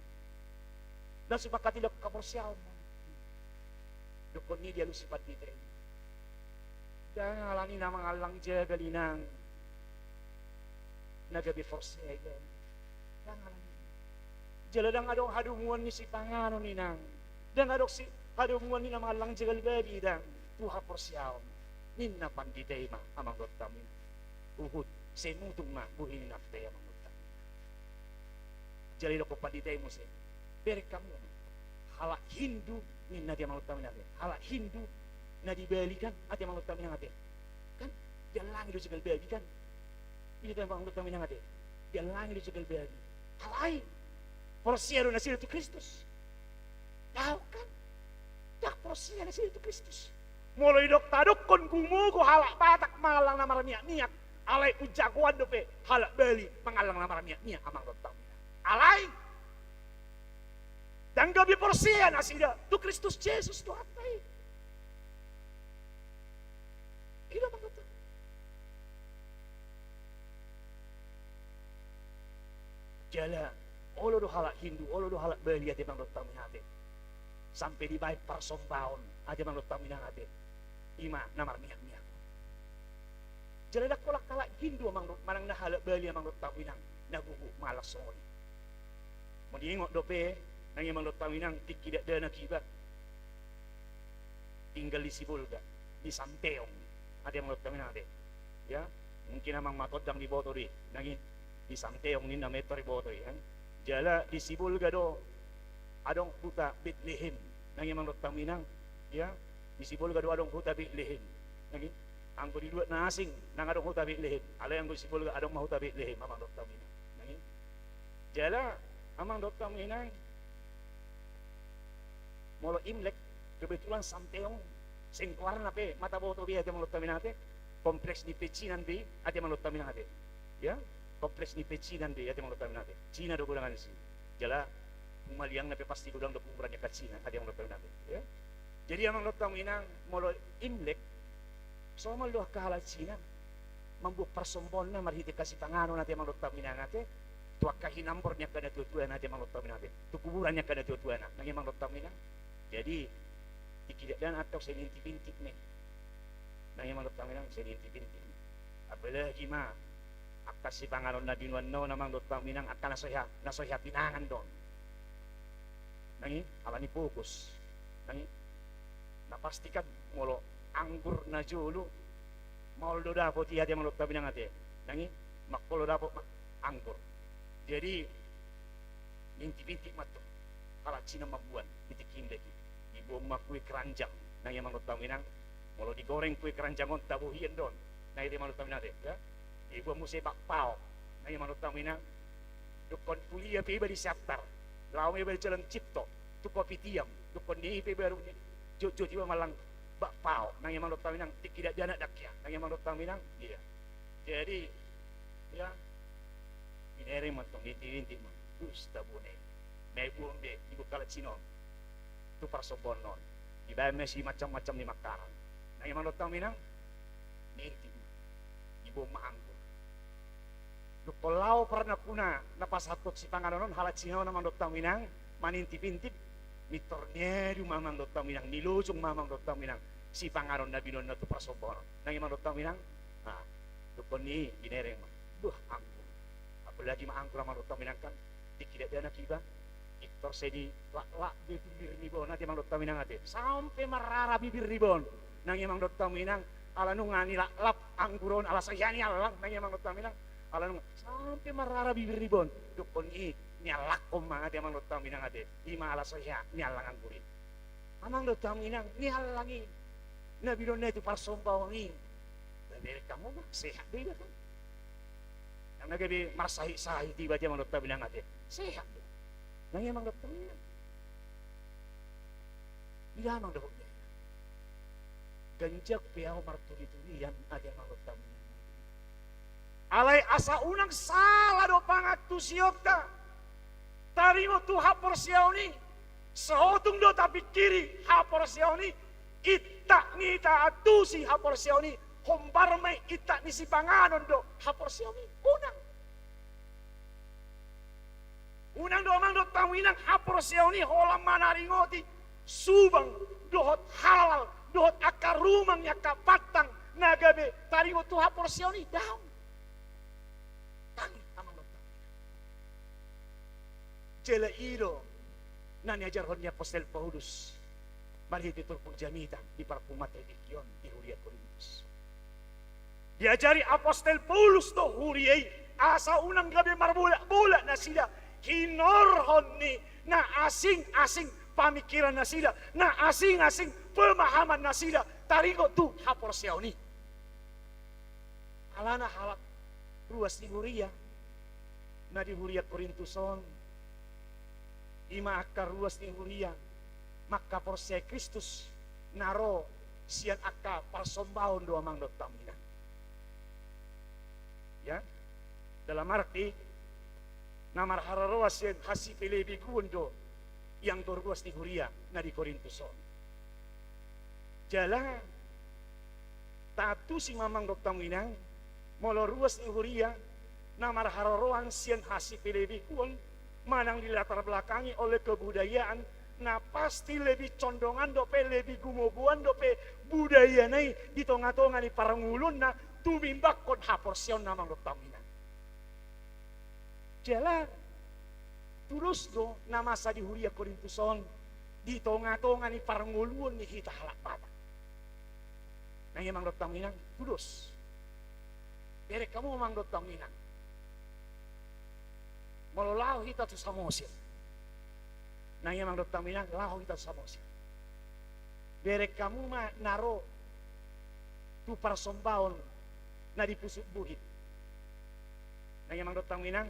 Langsung manghatilangkon haporseaon. Dohonon ni dialusi pandita i, ndang alani na mangallang jagal inang na gabe porsea i, ndang alani. Jala ndang adong hadomuan ni sipanganon inang, ndang adong si hadomuan ni na mangallang jagal babi inang tu haporseaon, ninna pandita i ma, amang dohot hamu inang. Huhut sai mutung ma bohi ni inanta i, amang dohot hamu inang. Jala didokkon pandita i muse, bereng hamu ma. Halak Hindu, ninna ate amang dohot hamu inang ate. Halak Hindu na di Bali kan, ate amang dohot hamu inang ate, kan diallangi do jagal babi kan. I do ate amang dohot hamu inang ate, diallangi do jagal babi. Alai porsea do nasida tu Kristus. Tahu kan? Ndang porsea nasida tu Kristus. Molo didok tadokkon gumogo halak Batak mangallang na marmiak-miak, alai umjagoan dope halak Bali mangallang na marmiak-miak, amang dohot hamu inang. Alai ndang gabe porsea nasida tu Kristus Jesus Tuhanta i. I do, amang dohot hamu. Jala olo do halak Hindu, olo do halak Bali, ate amang dohot hamu inang ate, sampe dibaen parsombaon, ate amang dohot hamu inang ate, i ma na marmiak-miak. Jala ndang holan halak Hindu, amang dohot, manang na halak Bali, amang dohot hamu inang, na gogo mangallang songon i. Molo diingot dope, nang i, amang dohot hamu inang, tingki dakdanak iba tinggal di Sibolga, di Santeong, ate amang dohot hamu inang ate. Ya, mungkin amang ma tondang diboto do i, nang i, di Santeong ninna ma i, tor diboto i, ya. Jala di Sibolga do adong huta Betlehem, nang i, amang dohot hamu inang. Ya, di Sibolga do adong huta Betlehem, nang i. Anggo di luat na asing ndang adong huta Betlehem, alai anggo di Sibolga adong ma huta Betlehem, amang dohot hamu inang, nang i. Jala, amang dohot hamu inang, molo Imlek, kebetulan Santeong, singkoarna pe, mata boto be, ate amang dohot hamu inang ate, kompleks ni pecinan be i, ate amang dohot hamu inang ate. Ya, kompleks ni pecinan be i, ate amang dohot hamu inang ate. Cina do godang ni si. Jala, humaliangna pe pasti godang do kuburan ni angka Cina, ate amang dohot hamu inang ate. Ya. Jadi, amang dohot hamu inang, molo Imlek, somal do angka halak Cina mambuat parsombaonna marhite angka sipanganon, ate amang dohot hamu inang ate, tu angka hinambor ni angka natuatuana, ate amang dohot hamu inang ate, tu kuburan ni angka natuatuana, nang i, amang dohot hamu inang. Jadi, tingki dakdanak antong sai niintip-intip ma i, nang i, amang dohot hamu inang, sai niintip-intip ma i. Apalagi ma angka sipanganon na binoanna on, amang dohot hamu inang, angka na so hea, na so hea pinangan do on, nang i, alani pogos, nang i. Na pasti kan molo anggur na jolo, maol do dapot i, ate amang dohot hamu inang ate, nang i, mangkol do dapot ma anggur. Jadi, niintip-intip ma antong halak Cina mamboan di tingki Imlek i. Diboan ma kue keranjang, nang i, amang dohot hamu inang. Molo digoreng kue keranjang on, tabo hian do on, nang i, ate amang dohot hamu inang ate, ya. Diboan muse bakpao, nang i, amang dohot hamu inang. Dungkon kuliah pe iba di Siantar, laho ma iba di Jalan Cipto, tu Kopitiam, dungkon ni i pe baru ni jotjot iba mangallang bakpao, nang i amang dohot hamu inang, tingki dakdanak dang hea, nang i amang dohot hamu inang, iya. Jadi, ya, binereng ma tong, intip-intip ma, buset, bone, na iboan be, iboan halak Cina on tu parsombaon on, dibaen ma simacam-macam ni makanan, nang i amang dohot hamu inang, intip ma, iboan ma anggur. Dungkon laho parnangkuna na pasahathon sipanganon on halak Cina on amang dohot hamu inang, manintip-intip, mintor ni adu ma amang dohot hamu inang, nilojong ma amang dohot hamu inang, sipanganon na binoanna tu parsombaon on. Nang i amang dohot hamu inang, ah, dungkon ni i binereng ma. Bah, anggur. Apalagi ma anggur amang dohot hamu inang kan, tingki dakdanak iba, Mintor sai dilaklak be bibir ni iba on ate amang dohot hamu inang ate. Sampe marara bibir ni iba on. Nang i amang dohot hamu inang, ala nunga nilaklak anggur on, ala so hea niallang, nang i amang dohot hamu inang. Ala nunga, sampe marara bibir ni iba on. Dungkon i niallakhon ma ate amang dohot hamu inang ate. I ma ala so hea niallang anggur i. Amang dohot hamu inang, niallang i. Na binoanna i tu parsombaon i. Bereng hamu ma, sehat do iba kan. Nang na gabe marsahit-sahit iba ate amang dohot hamu inang ate. Sehat do. Nang i amang dohot hamu inang. Ida amang dohot hamu inang. Ganjang pe ahu marturi-turian ate amang dohot hamu inang. Alai asa unang sala do pangantusionta. Taringot tu haporseaon i. Sotung do tapingkiri haporseaon i. Ittak ni taantusi haporseaon i. Hombar ma i ittak ni sipanganon do haporseaon i. Unang. Unang do amang dohot hamu inang haporseaon i holan manaringoti subang dohot halal dohot angka rumang ni angka pantang na gabe taringot tu haporseaon i, daong. Tangis amang dohot hamu inang. Jala i do na niajarhon ni apostel Paulus marhite turpuk jamita di parpungmuna tingki on di huria Korintus. Diajari apostel Paulus do huria i asa unang gabe marbolak-bolak nasida hinorhon ni na asing-asing pamingkiran nasida, na asing-asing pemahaman nasida taringot tu haporseaon i. Alana halak ruas ni huria na di huria Korintus on, i ma angka ruas ni huria mangkaporseai Kristus na ro sian angka parsombaon do amang dohot hamu inang. Ya, dalam arti na marharoroan sian hasipelebeguon do i angka ruas ni huria na di Korintus on. Jala taantusi ma amang dohot hamu inang, molo ruas ni huria na marharoroan sian hasipelebeguon manang dilatar belakangi oleh kebudayaan, na pasti lebih condongan dope, lebih gumogoan dope budayana i di tonga-tonga ni parngoluonna tumimbangkon haporseaonna amang dohot hamu inang. Jala tudos do na masa di huria Korintus on di tonga-tonga ni parngoluon ni hita halak Batak. Nang i amang dohot hamu inang, tudos. Bereng hamu amang dohot hamu inang. Molo laho hita tu Samosir. Nang i amang dohot hamu inang, laho hita tu Samosir. Bereng hamu ma na ro tu parsombaon na di Pusuk Buhit. Nang i amang dohot hamu inang.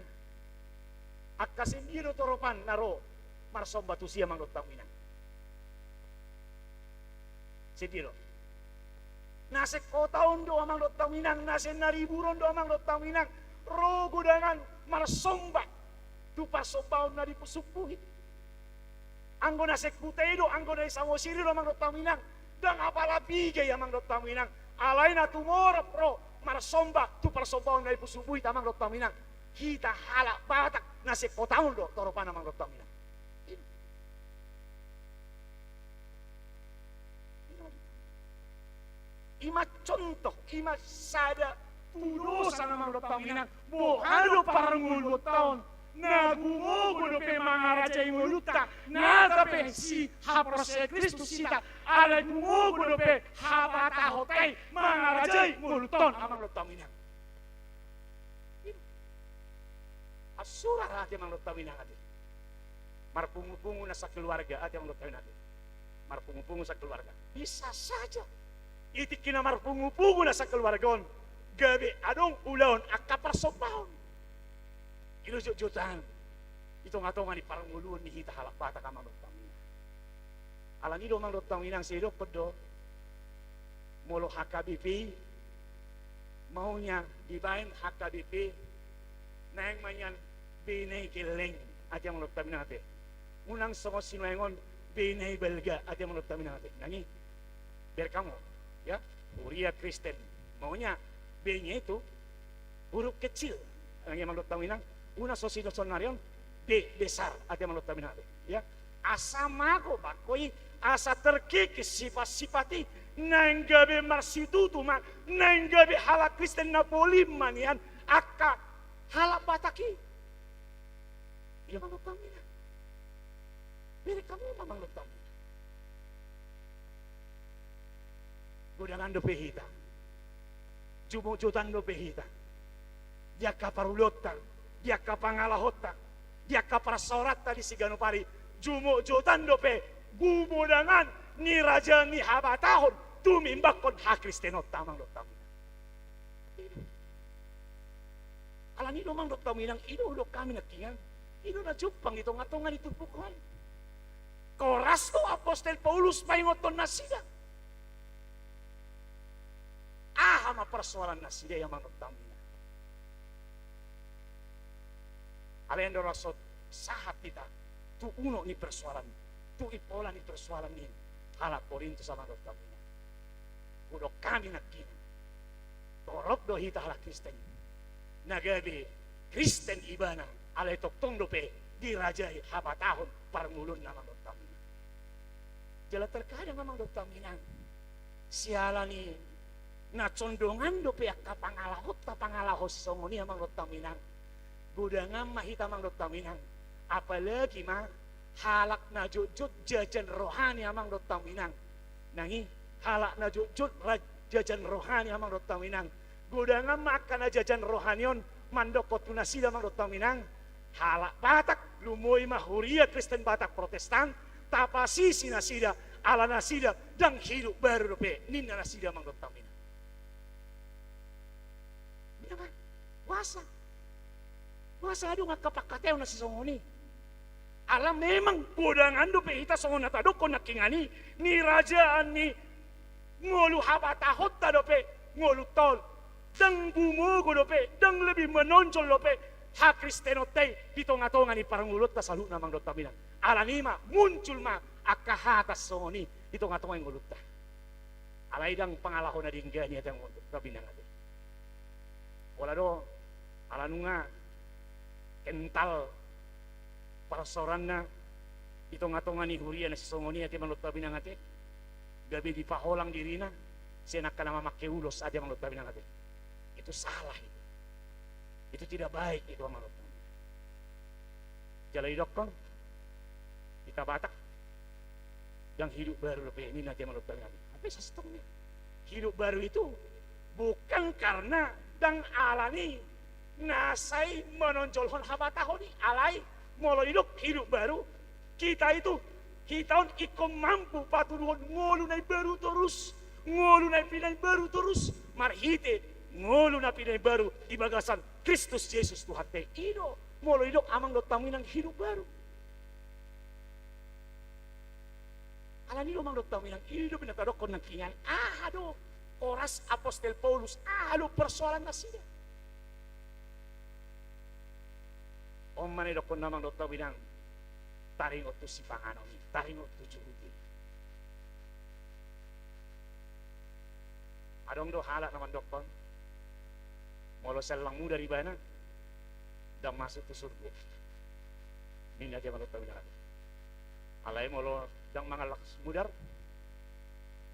Angka sian dia do toropan na ro marsomba tusi amang dohot hamu inang? Sian dia do? Na sian kota on do amang dohot hamu inang, na sian Nariburon do amang dohot hamu inang. Ro godangan marsomba tu parsombaon na di Pusuk Buhit. Anggo na sian huta i do, anggo na di Samosir i do amang dohot hamu inang. Ndang apala piga i amang dohot hamu inang. Alai na tumorop ro marsomba tu parsombaon na di Pusuk Buhit amang dohot hamu inang. Hita halak Batak na sian kota on do toropan amang dohot hamu inang. I ma contoh, i ma sada tudosan amang dohot hamu inang. Boha do parngoluonta on na gumogo dope mangarajai ngolunta, nata pe sihaporseai Kristus hita, alai gumogo dope habatahonta i mangarajai ngolunta on amang dohot hamu inang. Asura ra ate amang dohot hamu inang ate. Marpungupungu na sakeluarga ate amang dohot hamu inang ate. Marpungupungu sakeluarga. Bisa saja. I tingki na marpungupungu na sakeluarga on gabe adong ulaon angka parsombaon. I do jotjotan. di tonga-tonga ni parngoluon ni hita halak Batak, amang dohot hamu inang. Alani do, amang dohot hamu inang, sai didokkon do, molo H K B P i, maunya dibaen H K B P i, naeng ma nian bene i gelleng, ate, amang dohot hamu inang, ate. Unang songon sinuaeng on, bene i balga, ate, amang dohot hamu inang, ate. Nang i, bereng hamu, ya, Huria Kristen, maunya B-nya itu huruf kecil. Nang i, amang dohot hamu inang, unang songon saonari on, B besar, ate, amang dohot hamu inang, ate. Ya. Asa mago bangko i, asa terkikis sifat-sifat i, naeng gabe marsitutu ma, naeng gabe halak Kristen na polin ma nian angka halak Batak i. Ia, amang dohot hamu inang. Bereng hamu ma, amang dohot hamu inang. Godangan dope hita. Jumotjotan dope hita. Di angka parulaonta, di angka pangalahonta, di angka parsaoranta di siganup ari. Jumotjotan dope gumodangan ni raja ni habatahon tumimbangkon hakristenonta, amang dohot hamu inang. Alani do, amang dohot hamu inang, i do hudok hami nangkiningan, i do na jumpang di tonga-tonga ni turpuk on. Horas do apostel Paulus paingothon nasida. Aha ma parsoalan nasida i, amang dohot hamu inang? Alai andorang so sahat hita tu unok ni parsoalan, tu impola ni parsoalan ni halak Korintus, amang dohot hamu inang, hudok hami nangkiningan, torop do hita halak Kristen na gabe Kristen ibana, alai tongtong dope dirajai habatahon parngoluonna, amang dohot hamu inang. Jala terkadang, amang dohot hamu inang, siala ni na condongan dope angka pangalahonta pangalaho sisongon i, amang dohot hamu inang, godangan ma hita, amang dohot hamu inang. Apalagi ma halak na jotjot jajan rohani, amang dohot hamu inang. Nang i, halak na jotjot ra-, jajan rohani, amang dohot hamu inang, godangan ma angka na jajan rohani on mandokkon tu nasida, amang dohot hamu inang, halak Batak, lumobi ma Huria Kristen Batak Protestan, tapasisi nasida, ala nasida ndang hidup baru dope ninna nasida, amang dohot hamu inang. Ia ma, boasa? Boasa adong angka pangkataion na sisongon i? Ala memang godangan dope hita songon na tadokkon nangkiningan i, nirajaan ni ngolu habatahonta dope ngolunta on. Ndang bumogo dope, ndang lebih menonjol dope hakristenonta i di tonga-tonga ni parngoluonta saluhutna, amang dohot hamu inang. Alani i ma muncul ma angka hata songon i di tonga-tonga ni ngolunta. Alai ndang pangalaho na denggan i, ate, amang dohot hamu inang, ate. Pola do, ala nunga kental parsaoranna di tonga-tonga ni huria na sisongon i, ate, amang dohot hamu inang, ate, gabe dipaholang dirina sian angka na mamangke ulos, ate, amang dohot hamu inang, ate. Itu salah itu. Itu tidak baik itu, amang dohot hamu inang. Jala didokkon hita Batak ndang hidup baru dope ninna, ate, amang dohot hamu inang. Hape sasintongna hidup baru itu bukan karena ndang alani na sai manonjolhon habatahon i, alai molo didok hidup baru, hita itu, hita on ingkon mampu patuduhon ngolu na imbaru torus, ngolu na pinaimbaru torus, marhite ngolu na pinaimbaru di bagasan Kristus Jesus Tuhanta i. I do molo didok, amang dohot hamu inang, hidup baru. Alani i do, amang dohot hamu inang, i do pe na tadokkon nangkiningan, aha do horas apostel Paulus, aha do parsoalan nasida. On ma na didokkon, amang dohot hamu inang, taringot tu sipanganon i, taringot tu juhut i. Adong do halak na mandokkon, molo sallang mudar ibana, ndang masuk tu surgo, ninna, ate, amang dohot hamu inang. Alai molo ndang mangallang mudar,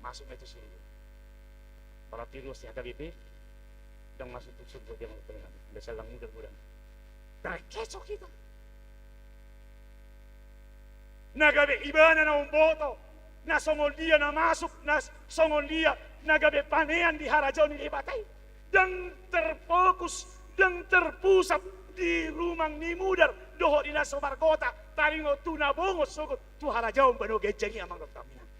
masuk ma i tu surgo. Pala tiruas ni H K B P, ndang masuk tu surgo, ate, amang dohot hamu inang. Ndang sallang mudar godang. Terkecoh hita. Na gabe ibana na umboto, na songon dia na masuk, na s-, songon dia na gabe panean di harajaon ni Debata i, ndang terfokus, ndang terpusat di rumang ni mudar dohot di na so margota, taringot tu na bongot sogot tu harajaon banua ganjang i, amang dohot hamu inang.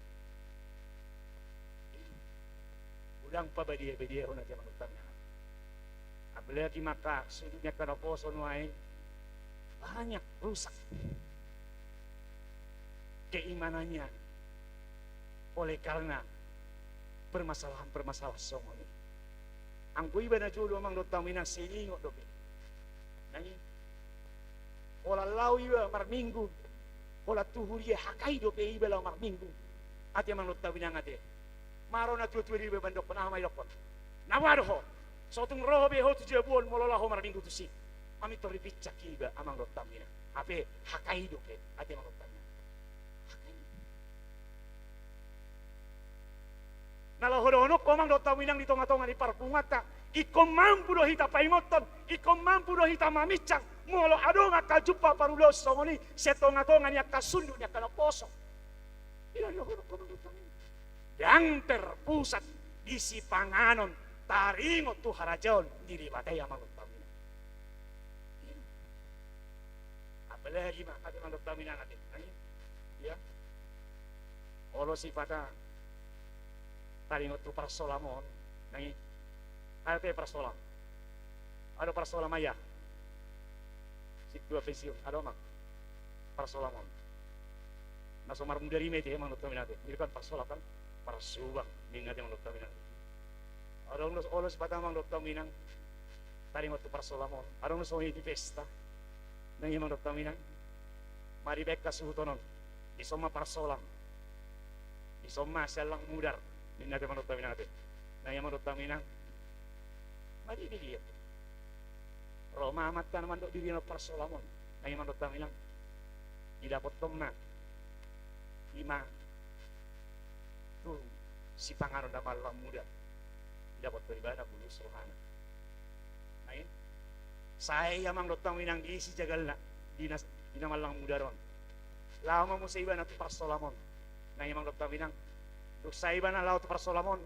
Godang pabadia-badiahon, ate, amang dohot hamu inang. Apalagi ma angka suhut ni angka naposo nuaeng, banyak rusak keimanannya oleh karena permasalahan-permasalahan songon i. Anggo iba na jolo, amang dohot hamu inang, sai ingot dope. Nai, holan laho iba marminggu, holan tu huria, hakai dope iba laho marminggu. Ate, amang dohot hamu inang, ate. Maro na tua-tua di iba mandokkon, aha ma didokkon? Na boha do ho? So tung ro be ho tu jabu on molo laho marminggu tusi. Mamintor dipinsang iba, amang dohot hamu inang. Hape hakai dope, ate, amang dohot hamu inang. Hakai. Na laho dohonon ho, amang dohot hamu inang, di tonga-tonga ni parpunguanta, ingkon mampu do hita paingothon, ingkon mampu do hita maminsang, molo adong angka jumpa parulaon songon i sian tonga-tonga ni angka sundut ni angka naposo. Ndang terpusat di sipanganon taringot tu harajaon ni Debata i, amang dohot hamu inang. Apalagi ma, ate, amang dohot hamu inang, ate. Nai, ya. Olo sipata taringot tu parsolamon, nai. Ate, parsolam. Adong parsolam, ayah. Sintua pensiun, adong, amang, parsolamon. Na so marmudar i ma ate, amang dohot hamu inang, ate. Jadi kan parsolam kan parsobang, ninna, ate, amang dohot hamu inang. Adong do olo sipata, amang dohot hamu inang, taringot tu parsolamon. Adong do songon i di pesta, nai, amang dohot hamu inang. Mari baen hasuhuton on. Dison ma parsolam. Dison ma siallang mudar, ninna, ate, amang dohot hamu inang, ate. Nai, amang dohot hamu inang. Mari dilihat. Ro ma amanta na mandok dirion parsolamon, nai, amang dohot hamu inang. Didapothon ma i ma tu sipanganon na mallang mudar. Didapothon ibana bulus rohana. Nai, sai, amang dohot hamu inang, diisi jagalna di na, di na mallang mudar on. Laho ma muse ibana tu parsolamon, nai, amang dohot hamu inang. Dung sae ibana laho tu parsolamon,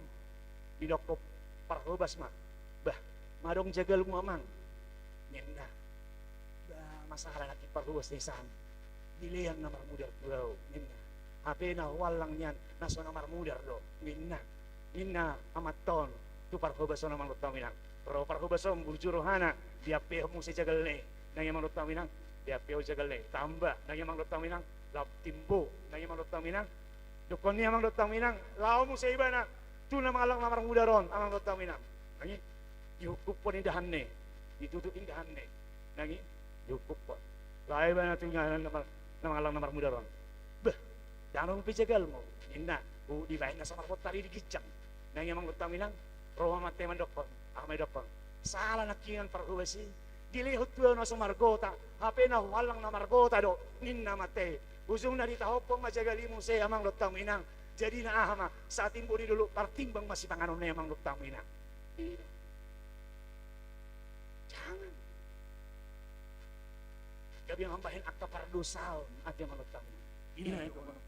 didokkon parhobas ma. Bah, madung jagalmu, amang, ninna. Bah, masalah nangkin parhobas ni san. Dilean na marmudar tu ahu, ninna. Hape na huallang nian na so na marmudar do, ninna. Ninna amanta on tu parhobas on, amang dohot hamu inang. Ro parhobas on, burju rohana, diampehon muse jagalna i, nai, amang dohot hamu inang. Diampehon jagalna i, tamba, nai, amang dohot hamu inang. Lam timbo, nai, amang dohot hamu inang. Dung i, amang dohot hamu inang, laho muse ibana tu na mangallang na marmudar on, amang dohot hamu inang. Nai, diungkuphon indahanna i, ditutup indahanna i. Nai, diungkuphon. Laho ibana tu na, na, na mangallang na marmudar on. Bah, ndang adong pe jagalmu, ninna. Dibaen na so marbontar i di ginjang, nai, amang dohot hamu inang. Ro ma amanta i mandokkon, aha ma didokkon? Sala nangkiningan parhobas i. Dilehon tu ahu na so margota, hape na huallang na margota do, ninna amanta i. Ujungna ditahonhon ma jagal i muse, amang dohot hamu inang. Jadina aha ma? Satimbo ni dolok, partimbang ma sipanganonna i, amang dohot hamu inang. Jangan. Gabe mambahen angka pardosaon, ate, amang dohot hamu inang. Ina, ina.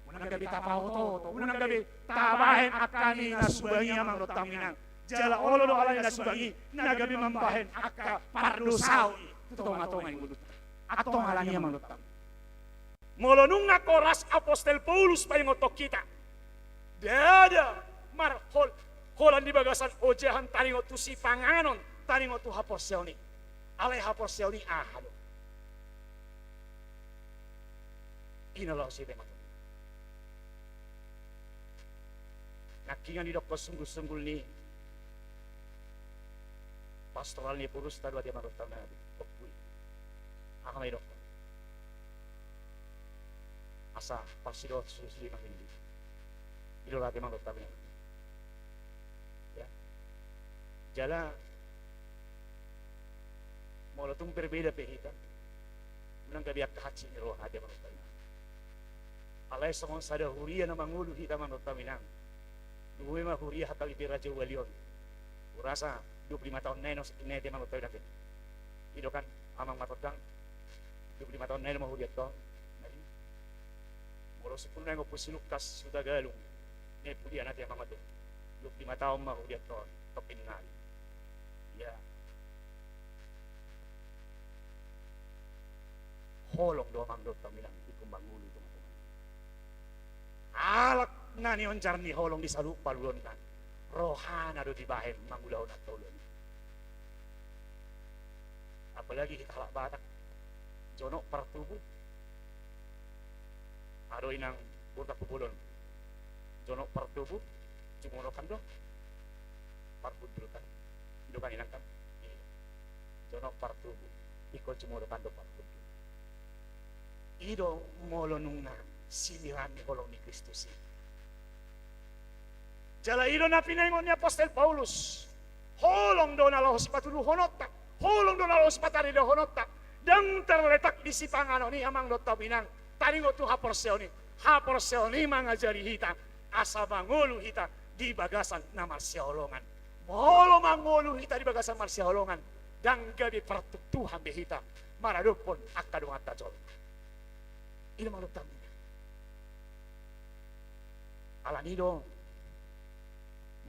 Unang gabe tapaoto-oto, unang gabe tabahen angka na subang i, amang dohot hamu inang. Jala olo do alani na subang i na gabe mambahen angka pardosaon i tu tonga-tonga ni ngolunta. Antong alani i, amang dohot hamu inang. Molo nunga horas apostel Paulus paingothon hita, ndada marhol-, holan di bagasan ojahan taringot tu sipanganon, taringot tu haporseaon i. Alai haporseaon i aha do? Ina laos i pe ma. Nangkiningan didokkon sunggul-sunggul ni pastoral ni borusta do, ate, amang dohot hamu inang, di ompu i. Aha ma didokkon? Asa parsidohot sude mangindi. I do, ate, amang dohot hamu inang. Ya. Jala molo tung berbeda pe hita, unang gabe angka hansit ni roha, ate, amang dohot hamu inang. Alai songon sada huria na mangolu hita, amang dohot hamu inang. Dung i ma huria Hatalipe Raja Wali on. Hurasa dua puluh lima taon nai na, ate, amang dohot hamu inang. I do kan, amang Matondang. Dua puluh lima taon nai do ma hurianta on. Nai, molo sungkun nai, Ompu si Lukas Hutagalung, nai, pudian, ate, amang Matondang. Dua puluh lima taon ma hurianta on, topin nai. Ya. Holong do, amang dohot hamu inang, ingkon mangolu tu tonga-tonga. Halak na nionjar ni holong di saluhut paluaonna, rohana do dibahen mangulahon angka ulaon i. Apalagi hita halak Batak, Jonok partubu. Aha do inang boru Tampubolon? Jonok partubu, jumolo kan do parhundul kan. I do kan inang kan? Iya. Jonok partubu, ingkon jumolo kan do parhundul. I do molo nunga siniraan ni holong ni Kristus i. Jala i do na pinaingot ni apostel Paulus. Holong do na laho sipatuduhononta, holong do na laho sipataridaononta. Ndang terletak di sipanganon i, amang dohot hamu inang, taringot tu haporseaon i. Haporseaon i mangajari hita asa mangolu hita di bagasan na marsihaholongan. Molo mangolu hita di bagasan marsihaholongan, ndang gabe partuktuhan be hita maradophon angka donganta jolma. I do molo tanda. Alani do,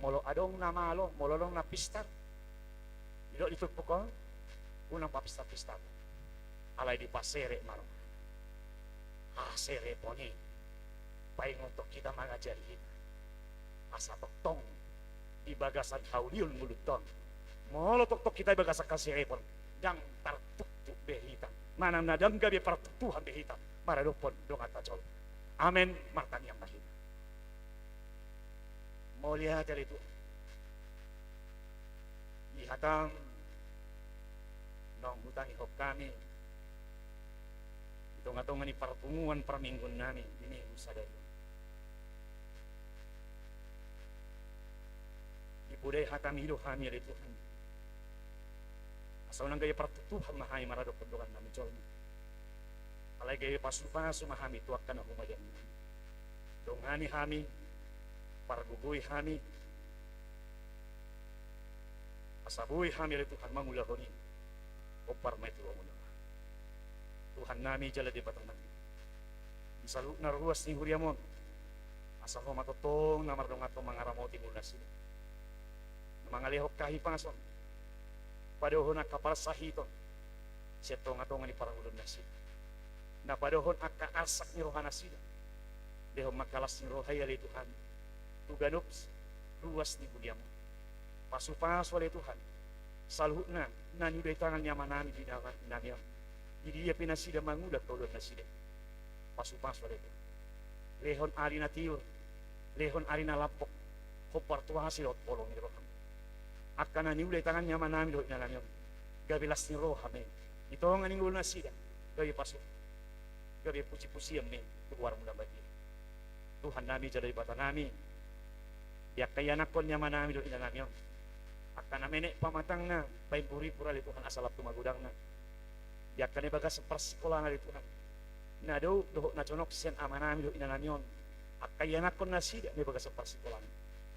molo adong na malo, molo adong na pistar, didok di turpuk on, unang papistar-pistar. Alai dipaserep ma roha. Haserepon i paingothon hita, mangajari hita asa tongtong di bagasan haulion ngolunta on. Molo tongtong hita di bagasan haserepon, ndang tartuktuk be hita manang na ndang gabe partuktuhan be hita maradophon donganta jolma. Amen. Martangiang ma hita. Mauliate ale Tuhan di hataM naung hutangihon hami di tongatonga ni parpunguan parmingguonnami di minggu sadari on. Dipodai hataMi do hami ale Tuhan, asa unang gabe partuktuhan ma hami maradophon dongannami jolma. Alai gabe pasupasu ma hami tu angka na humaliangnami. Dongani hami, pargogoi hami, asa boi hami ale Tuhan mangulahon i hombar ma i tu lomo ni rohaM. Tuhannami jala Debatanami, di saluhutna ruas ni huriaM on, asa Ho ma tongtong na mardongan tong mangaramoti ngolu nasida, na mangalehon hahipason, padohon angka parsahiton sian tongatonga ni parngoluonnasida, na padohon angka arsak ni rohanasida. Lehon ma angka las ni roha i ale Tuhan tu ganup ruas ni huriaM on. Pasupasu ale Tuhan saluhutna na niula di tangan ni amanami dohot inanami on. Di dia pe nasida mangula angka ulaonnasida, pasupasu ale Tuhan. Lehon ari na tiur, lehon ari na lampok, hombar tu asi dohot holong ni rohaM. Angka na niula di tangan ni amanami dohot inanami on, gabe las ni roha ma i di tonga ni ngolunasida, gabe pasu, gabe pujipujian ma i tu goarMu na badia. Tuhannami jala Debatanami, di angka ianakhon ni amanami dohot inanami on, angka na menek pamatangna, paimburimburan ale Tuhan asa lam tu magodangna. Di angka na di bagasan parsikolana ale Tuhan, na dok dohot na jonok sian amanami dohot inanami on, angka ianakhonnasida na di bagasan parsikolana,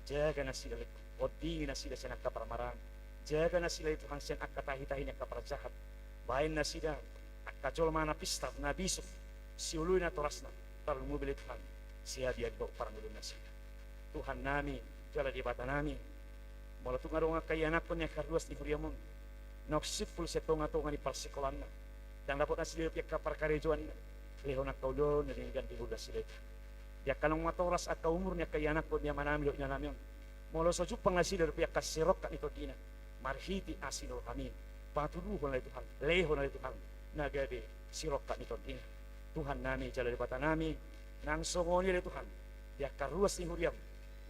jaga nasida ale Tuhan, ondingi nasida sian angka parmaraan, jaga nasida ale Tuhan sian angka tahitahi ni angka parjahat. Baen nasida angka jolma na pistar, na bisuk, sioloi natorasna, tarlumobi ale Tuhan sian dia dibahen parngoluonnasida. Tuhannami jala Debatanami, molo tung adong angka ianakhon ni angka ruas ni huriaM on naung simpul sian tongatonga ni parsikolaanna, ndang dapot nasida dope angka parkarejoanna, lehon angka ulaon na denggan di ngolunasida. Di angka naung matoras angka umur ni angka ianakhon ni amanami dohot inanami on, molo so jumpang nasida dope angka sirongkap ni tondina, marhite asi ni rohaMi, patuduhon ale Tuhan, lehon ale Tuhan na gabe sirongkap ni tondina. Tuhannami jala Debatanami, nang songon i ale Tuhan, di angka ruas ni huriaM,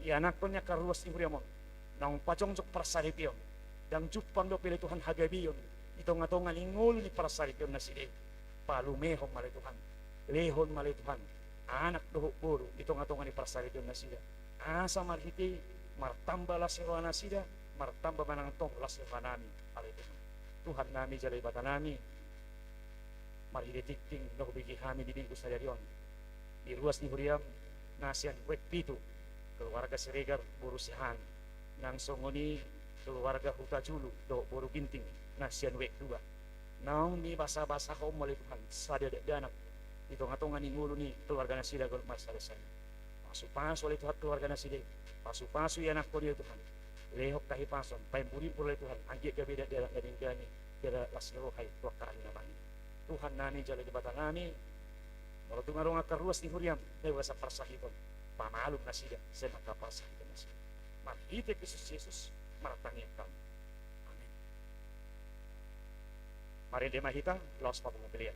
ianakhon ni angka ruas ni huriaM on naung pajongjong parsaripeon, ndang jumpang dope ale Tuhan hagabeon di tongatonga ni ngolu ni parsaripeonnasida i. Palumehon ma ale Tuhan, lehon ma ale Tuhan anak dohot boru di tongatonga ni parsaripeonnasida, asa marhite i martamba las ni rohanasida, martamba manang tong las ni rohanami ale Tuhan. Tuhannami jala Debatanami, marhite tingting na hubege hami di minggu sadari on, di ruas ni huriaM na sian wek pitu, keluarga Siregar boru Sihani, nang songon i keluarga Hutajulu dohot boru Ginting na sian wek dua, naung dibasabasahon Ho ale Tuhan sada dakdanak di tongatonga ni ngolu ni keluarganasida ganup marsadasada. Pasupasu ale Tuhan keluarganasida i, pasupasu ianakhon i ale Tuhan, lehon hahipason, paimburimbur ale Tuhan, anggiat gabe dakdanak na denggan i, gabe las ni roha i tu angka ari na mangihut. Tuhannami jala Debatanami, molo tung adong angka ruas ni huriaM na di bagasan parsahiton, pamalum nasida sian angka parsahitonnasida. Marhite Kristus Jesus martangiang hami. Amen. Marende ma hita laos papungu pelean.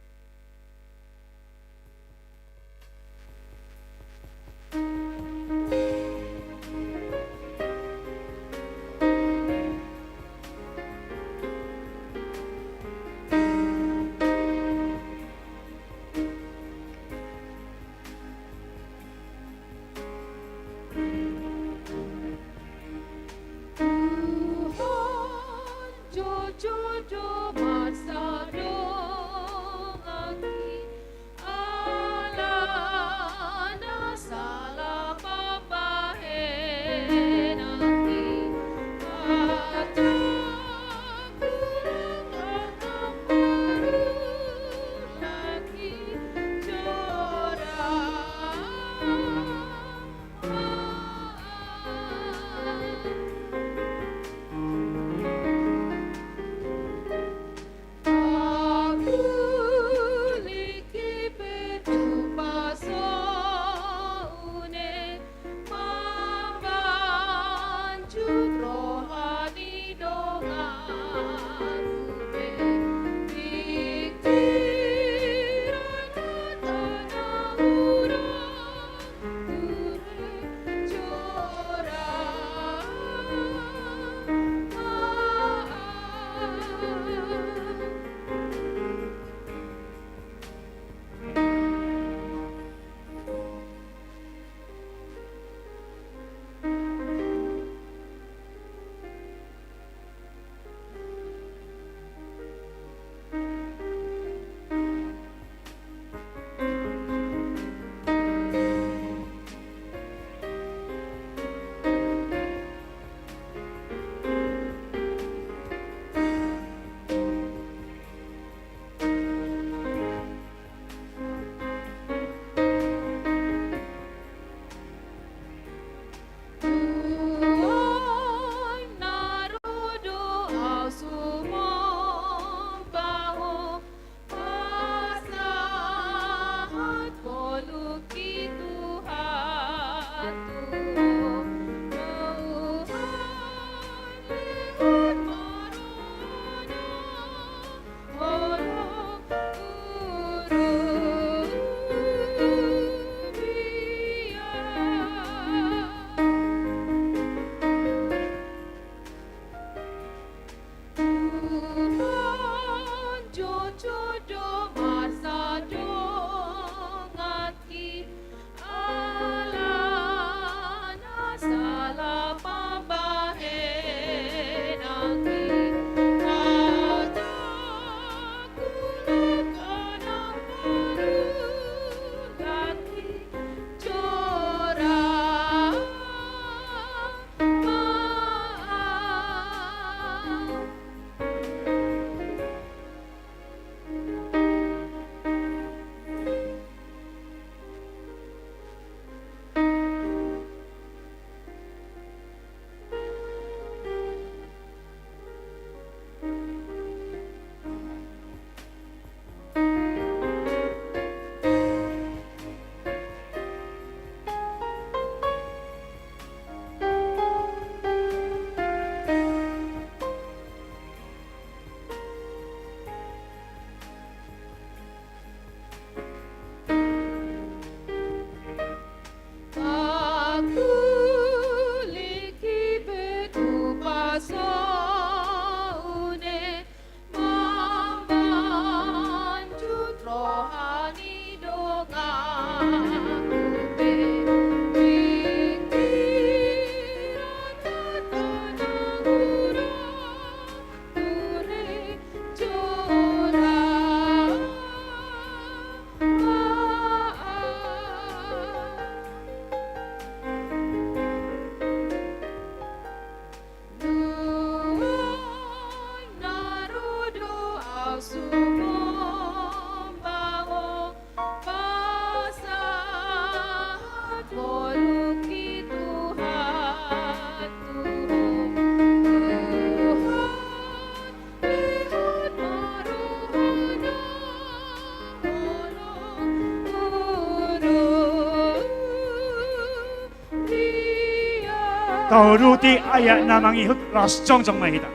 Tauduti ayat na mangihut, laos jongjong ma hita.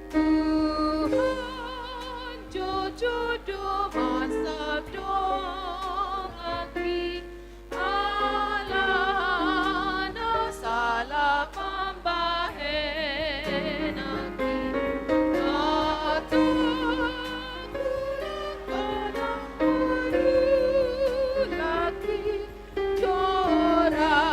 Tuhan, jujur do masa donganki, alana salah pambahenanki, na tanggung na mangulahki jora.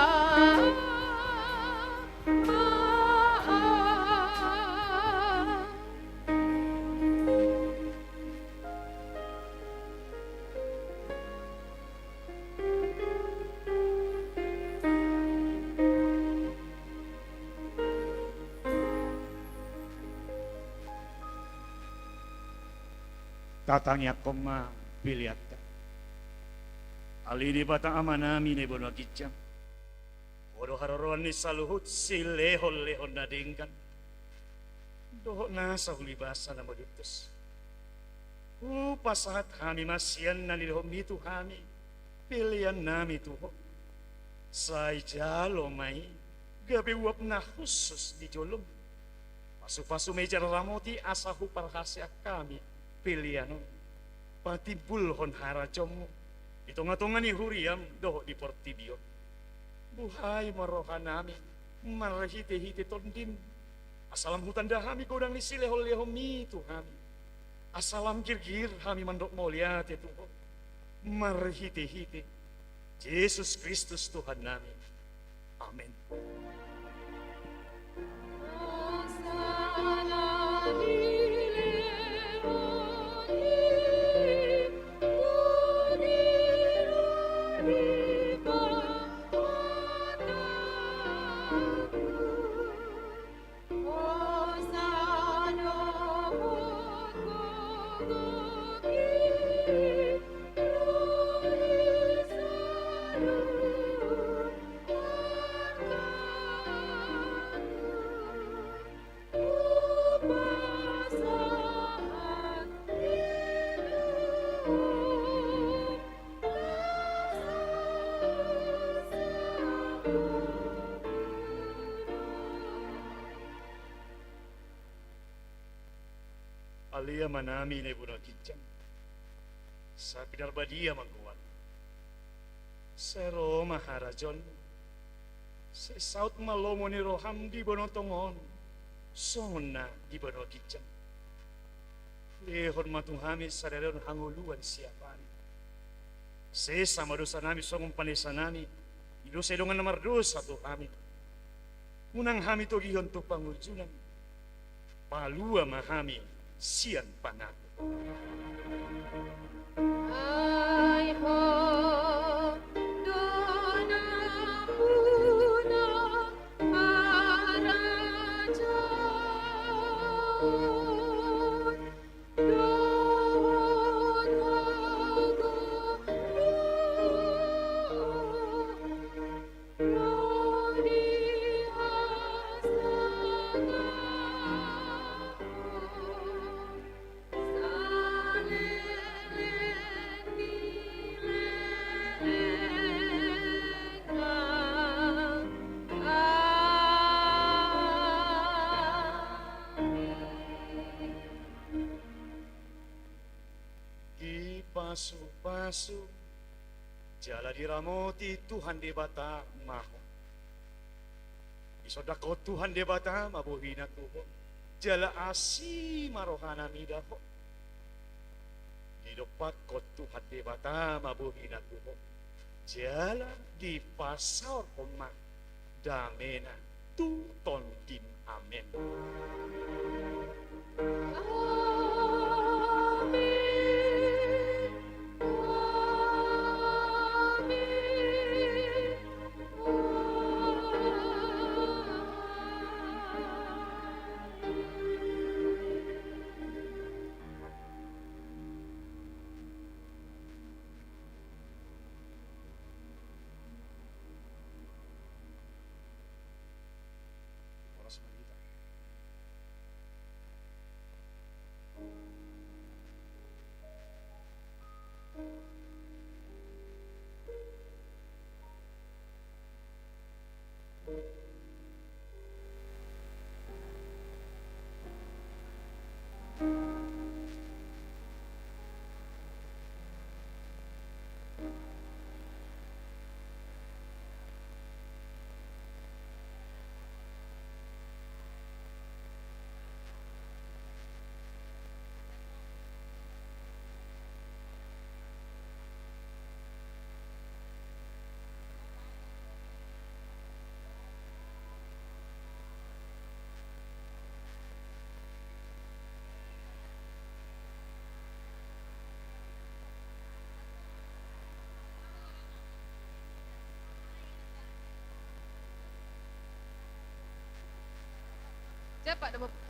Tatangiangkon ma peleanta. Ale Debata Amanami na di banua ginjang, Ho do haroroan ni saluhut silehonlehon na denggan dohot nasa ulibasa na madungkus. Hupasahat hami ma sian na nilehonmi tu hami peleannami tu Ho. Sai jalo ma i gabe uap na hushus di jolom. Pasupasu ma i jala ramoti asa huparhaseang hami pelean on patimbulhon harajaonmu di tongatonga ni huriam dohot di portibi on. Buhai ma rohanami marhitehite Tondim, asa lam hutanda hami godang ni silehonlehonmi tu hami, asa lam girgir hami mandok mauliate tu Ho marhitehite Jesus Kristus Tuhannami. Amen. Ale Amanami na di banua ginjang, sai pinarbadia ma goarmu. Sai ro ma harajaonmu. Sai saut ma lomo ni roham di banua tonga on songon na di banua ginjang. Lehon ma tu hami sadari on hangoluan siapari. Sesa ma dosanami songon panesanami di dosa ni dongan na mardosa tu hami. Unang hami togihon tu pangunjunan. Palua ma hami sian pangago. Ai Ho do nampuna harajaon dohot hagoluan. Dipasupasu jala diramoti Tuhan Debata ma ho. Disondangkon Tuhan Debata ma bohina tu ho, jala asi ma rohana mida ho. Didompakkon Tuhan Debata ma bohina tu ho, jala dipasaorhon ma damena tu tondim. Amen. Horas ma hita. Siapa nama